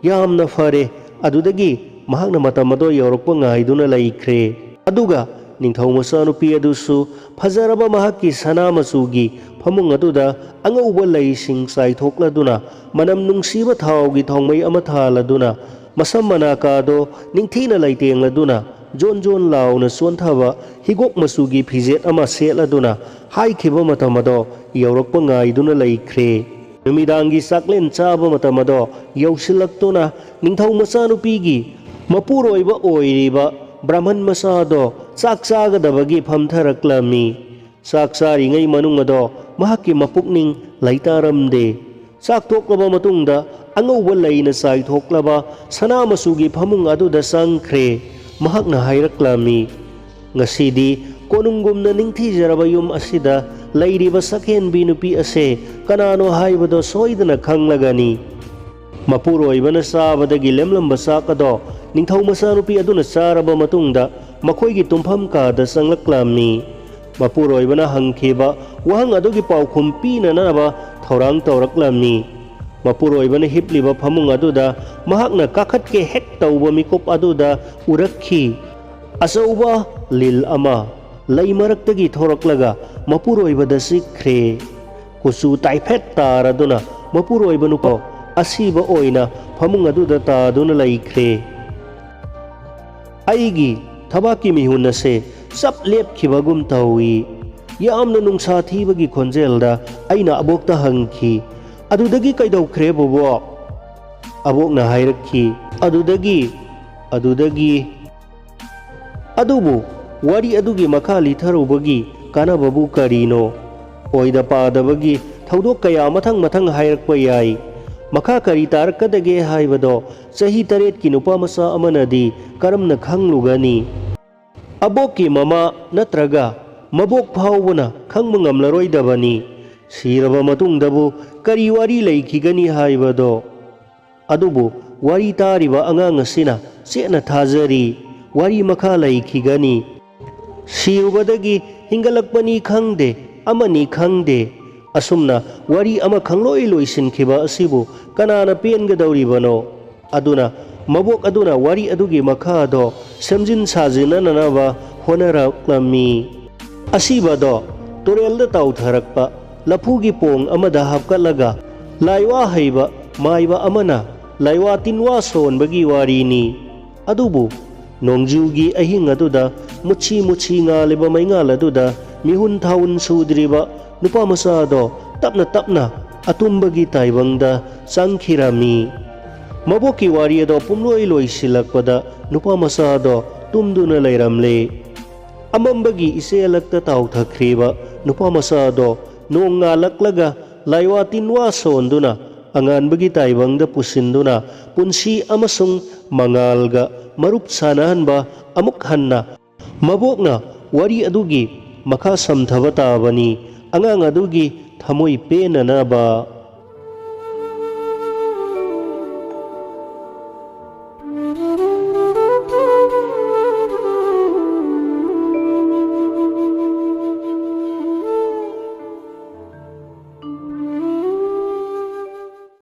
"ꯌꯥꯝꯅ ꯐꯔꯦ꯫" ꯑꯗꯨꯗꯒꯤ ꯃꯍꯥꯛꯅ ꯃꯇꯝ ꯑꯗꯣ ꯌꯧꯔꯛꯄ ꯉꯥꯏꯗꯨꯅ ꯂꯩꯈ꯭ꯔꯦ꯫ ꯑꯗꯨꯒ ꯅꯤꯡꯊꯧ ꯃꯆꯥꯅꯨꯄꯤ ꯑꯗꯨꯁꯨ ꯐꯖꯔꯕ ꯃꯍꯥꯛꯀꯤ ꯁꯅꯥ ꯃꯆꯨꯒꯤ ꯐꯃꯨꯡ ꯑꯗꯨꯗ ꯑꯉꯧꯕ ꯂꯩꯁꯤꯡ ꯆꯥꯏꯊꯣꯛꯂꯗꯨꯅ, ꯃꯅꯝ ꯅꯨꯡꯁꯤꯕ ꯊꯥꯎꯒꯤ ꯊꯥꯎꯃꯩ ꯑꯃ ꯊꯥꯜꯂꯗꯨꯅ, ꯃꯁꯝ ꯃꯅꯥ ꯀꯥꯗꯣ ꯅꯤꯡꯊꯤꯅ ꯂꯩꯇꯦꯡꯂꯗꯨꯅ, ꯖꯣꯟ ꯖꯣꯟ ꯂꯥꯎꯅ ꯆꯣꯟꯊꯕ ꯍꯤꯒꯣꯛ ꯃꯆꯨꯒꯤ ꯐꯤꯖꯦꯠ ꯑꯃ ꯁꯦꯠꯂꯗꯨꯅ ꯍꯥꯏꯈꯤꯕ ꯃꯇꯝ ꯑꯗꯣ ꯌꯧꯔꯛꯄ ꯉꯥꯏꯗꯨꯅ ꯂꯩꯈ꯭ꯔꯦ꯫ ꯅꯨꯃꯤꯗꯥꯡꯒꯤ ꯆꯥꯛꯂꯦꯟ ꯆꯥꯕ ꯃꯇꯝ ꯑꯗꯣ ꯌꯧꯁꯤꯜꯂꯛꯇꯨꯅ, ꯅꯤꯡꯊꯧ ꯃꯆꯥꯅꯨꯄꯤꯒꯤ ꯃꯄꯨꯔꯣꯏꯕ ꯑꯣꯏꯔꯤꯕ ꯕ꯭ꯔꯥꯍꯃꯟ ꯃꯆꯥꯗꯣ ꯆꯥꯛ ꯆꯥꯒꯗꯕꯒꯤ ꯐꯝꯊꯔꯛꯂꯝꯃꯤ꯫ ꯆꯥꯛ ꯆꯥꯔꯤꯉꯩ ꯃꯅꯨꯡ ꯑꯗꯣ ꯃꯍꯥꯛꯀꯤ ꯃꯄꯨꯛꯅꯤꯡ ꯂꯩꯇꯥꯔꯝꯗꯦ꯫ ꯆꯥꯛ ꯇꯣꯛꯂꯕ ꯃꯇꯨꯡꯗ ꯑꯉꯧꯕ ꯂꯩꯅ ꯆꯥꯏꯊꯣꯛꯂꯕ ꯁꯅꯥ ꯃꯆꯨꯒꯤ ꯐꯃꯨꯡ ꯑꯗꯨꯗ ꯆꯪꯈ꯭ꯔꯦ꯫ ꯃꯍꯥꯛꯅ ꯍꯥꯏꯔꯛꯂꯝꯃꯤ, "ꯉꯁꯤꯗꯤ ꯀꯣꯅꯨꯡꯒꯨꯝꯅ ꯅꯤꯡꯊꯤꯖꯔꯕ ꯌꯨꯝ ꯑꯁꯤꯗ ꯂꯩꯔꯤꯕ ꯁꯛꯍꯦꯟꯕꯤ ꯅꯨꯄꯤ ꯑꯁꯦ ꯀꯅꯥꯅꯣ ꯍꯥꯏꯕꯗꯣ ꯁꯣꯏꯗꯅ ꯈꯪꯂꯒꯅꯤ꯫" ꯃꯄꯨꯔꯣꯏꯕꯅ ꯆꯥꯕꯗꯒꯤ ꯂꯦꯝꯂꯝꯕ ꯆꯥꯛ ꯑꯗꯣ ꯅꯤꯡꯊꯧ ꯃꯆꯥꯅꯨꯄꯤ ꯑꯗꯨꯅ ꯆꯥꯔꯕ ꯃꯇꯨꯡꯗ ꯃꯈꯣꯏꯒꯤ ꯇꯨꯝꯐꯝ ꯀꯥꯗ ꯆꯪꯂꯛꯂꯝꯃꯤ꯫ ꯃꯄꯨꯔꯣꯏꯕꯅ ꯍꯪꯈꯤꯕ ꯋꯥꯍꯪ ꯑꯗꯨꯒꯤ ꯄꯥꯎꯈꯨꯝ ꯄꯤꯅꯅꯕ ꯊꯧꯔꯥꯡ ꯇꯧꯔꯛꯂꯝꯃꯤ꯫ ꯃꯄꯨꯔꯣꯏꯕꯅ ꯍꯤꯞꯂꯤꯕ ꯐꯃꯨꯡ ꯑꯗꯨꯗ ꯃꯍꯥꯛꯅ ꯀꯥꯈꯠꯀꯦ ꯍꯦꯛ ꯇꯧꯕ ꯃꯤꯀꯨꯞ ꯑꯗꯨꯗ ꯎꯔꯛꯈꯤ꯫ ꯑꯆꯧꯕ ꯂꯤꯜ ꯑꯃ ꯂꯩ ꯃꯔꯛꯇꯒꯤ ꯊꯣꯔꯛꯂꯒ ꯃꯄꯨꯔꯣꯏꯕꯗ ꯆꯤꯛꯈ꯭ꯔꯦ꯫ ꯀꯨꯆꯨ ꯇꯥꯏꯐꯦꯠ ꯇꯥꯔꯗꯨꯅ ꯃꯄꯨꯔꯣꯏꯕ ꯅꯨꯄꯥ ꯑꯁꯤꯕ ꯑꯣꯏꯅ ꯐꯃꯨꯡ ꯑꯗꯨꯗ ꯇꯥꯗꯨꯅ ꯂꯩꯈ꯭ꯔꯦ꯫ ꯑꯩꯒꯤ ꯊꯕꯥꯛꯀꯤ ꯃꯤꯍꯨꯟ ꯑꯁꯦ ꯆꯞ ꯂꯦꯞꯈꯤꯕꯒꯨꯝ ꯇꯧꯏ꯫ ꯌꯥꯝꯅ ꯅꯨꯡꯁꯥ ꯊꯤꯕꯒꯤ ꯈꯣꯟꯖꯦꯜꯗ ꯑꯩꯅ ꯑꯕꯣꯛꯇ ꯍꯪꯈꯤ, "ꯑꯗꯨꯗꯒꯤ ꯀꯩꯗꯧꯈ꯭ꯔꯦ ꯕꯣꯕꯣꯛ?" ꯑꯕꯣꯛꯅ ꯍꯥꯏꯔꯛꯈꯤ, "ꯑꯗꯨꯗꯒꯤ, ꯑꯗꯨꯗꯒꯤ꯫" ꯑꯗꯨꯕꯨ ꯋꯥꯔꯤ ꯑꯗꯨꯒꯤ ꯃꯈꯥ ꯂꯤꯊꯔꯨꯕꯒꯤ ꯀꯥꯟꯅꯕꯕꯨ ꯀꯔꯤꯅꯣ? ꯑꯣꯏꯗ ꯄꯥꯗꯕꯒꯤ ꯊꯧꯗꯣꯛ ꯀꯌꯥ ꯃꯊꯪ ꯃꯊꯪ ꯍꯥꯏꯔꯛꯄ ꯌꯥꯏ꯫ ꯃꯈꯥ ꯀꯔꯤ ꯇꯥꯔꯛꯀꯗꯒꯦ ꯍꯥꯏꯕꯗꯣ ꯆꯍꯤ ꯇꯔꯦꯠꯀꯤ ꯅꯨꯄꯥ ꯃꯆꯥ ꯑꯃꯅꯗꯤ ꯀꯔꯝꯅ ꯈꯪꯂꯨꯒꯅꯤ? ꯑꯕꯣꯛꯀꯤ ꯃꯃꯥ ꯅꯠꯇ꯭ꯔꯒ ꯃꯕꯣꯛ ꯐꯥꯎꯕꯅ ꯈꯪꯕ ꯉꯝꯂꯔꯣꯏꯗꯕꯅꯤ꯫ ꯁꯤꯔꯕ ꯃꯇꯨꯡꯗꯕꯨ ꯀꯔꯤ ꯋꯥꯔꯤ ꯂꯩꯈꯤꯒꯅꯤ ꯍꯥꯏꯕꯗꯣ꯫ ꯑꯗꯨꯕꯨ ꯋꯥꯔꯤ ꯇꯥꯔꯤꯕ ꯑꯉꯥꯡ ꯑꯁꯤꯅ ꯆꯦꯠꯅ ꯊꯥꯖꯔꯤ, ꯋꯥꯔꯤ ꯃꯈꯥ ꯂꯩꯈꯤꯒꯅꯤ꯫ ꯁꯤꯔꯨꯕꯗꯒꯤ ꯍꯤꯡꯒꯠꯂꯛꯄꯅꯤ ꯈꯪꯗꯦ, ꯑꯃꯅꯤ ꯈꯪꯗꯦ, ꯑꯁꯨꯝꯅ ꯋꯥꯔꯤ ꯑꯃ ꯈꯪꯂꯣꯏ ꯂꯣꯏꯁꯤꯟꯈꯤꯕ ꯑꯁꯤꯕꯨ ꯀꯅꯥꯅ ꯄꯦꯟꯒꯗꯧꯔꯤꯕꯅꯣ? ꯑꯗꯨꯅ ꯃꯕꯣꯛ ꯑꯗꯨꯅ ꯋꯥꯔꯤ ꯑꯗꯨꯒꯤ ꯃꯈꯥ ꯑꯗꯣ ꯁꯦꯝꯖꯤꯟ ꯁꯥꯖꯤꯟꯅꯅꯅꯕ ꯍꯣꯠꯅꯔꯛꯂꯝꯃꯤ꯫ ꯑꯁꯤꯕꯗꯣ ꯇꯨꯔꯦꯜꯗ ꯇꯥꯎꯊꯔꯛꯄ ꯂꯐꯨꯒꯤ ꯄꯣꯡ ꯑꯃꯗ ꯍꯥꯞꯀꯠꯂꯒ ꯂꯥꯏꯋꯥ ꯍꯩꯕ ꯃꯥꯏꯕ ꯑꯃꯅ ꯂꯥꯏꯋꯥ ꯇꯤꯟꯋꯥ ꯁꯣꯟꯕꯒꯤ ꯋꯥꯔꯤꯅꯤ꯫ ꯑꯗꯨꯕꯨ ꯅꯣꯡꯖꯨꯒꯤ ꯑꯍꯤꯡ ꯑꯗꯨꯗ ꯃꯨꯠꯁꯤ ꯃꯨꯠꯁꯤ ꯉꯥꯜꯂꯤꯕ ꯃꯩꯉꯥꯜ ꯑꯗꯨꯗ ꯃꯤꯍꯨꯟ ꯊꯥꯍꯨꯟ ꯁꯨꯗ꯭ꯔꯤꯕ ꯅꯨꯄꯥ ꯃꯆꯥ ꯑꯗꯣ ꯇꯞꯅ ꯇꯞꯅ ꯑꯇꯨꯝꯕꯒꯤ ꯇꯥꯏꯕꯪꯗ ꯆꯪꯈꯤꯔꯝꯃꯤ꯫ ꯃꯕꯣꯛꯀꯤ ꯋꯥꯔꯤ ꯑꯗꯣ ꯄꯨꯝꯂꯣꯏ ꯂꯣꯏꯁꯤꯜꯂꯛꯄꯗ ꯅꯨꯄꯥ ꯃꯆꯥ ꯑꯗꯣ ꯇꯨꯝꯗꯨꯅ ꯂꯩꯔꯝꯂꯦ꯫ ꯑꯃꯝꯕꯒꯤ ꯏꯆꯦꯜꯂꯛꯇ ꯇꯥꯎꯊꯈ꯭ꯔꯤꯕ ꯅꯨꯄꯥ ꯃꯆꯥ ꯑꯗꯣ ꯅꯣꯡ ꯉꯥꯜꯂꯛꯂꯒ ꯂꯥꯏꯋꯥ ꯇꯤꯟꯋꯥ ꯁꯣꯟꯗꯨꯅ ꯑꯉꯥꯟꯕꯒꯤ ꯇꯥꯏꯕꯪꯗ ꯄꯨꯁꯤꯟꯗꯨꯅ ꯄꯨꯟꯁꯤ ꯑꯃꯁꯨꯡ ꯃꯉꯥꯜꯒ ꯃꯔꯨꯞ ꯁꯥꯟꯅꯍꯟꯕ ꯑꯃꯨꯛ ꯍꯟꯅ ꯃꯕꯣꯛꯅ ꯋꯥꯔꯤ ꯑꯗꯨꯒꯤ ꯃꯈꯥ ꯁꯝꯊꯕ ꯇꯥꯕꯅꯤ꯫ ꯑꯉꯥꯡ ꯑꯗꯨꯒꯤ ꯊꯃꯣꯏ ꯄꯦꯟꯅꯅꯕ꯫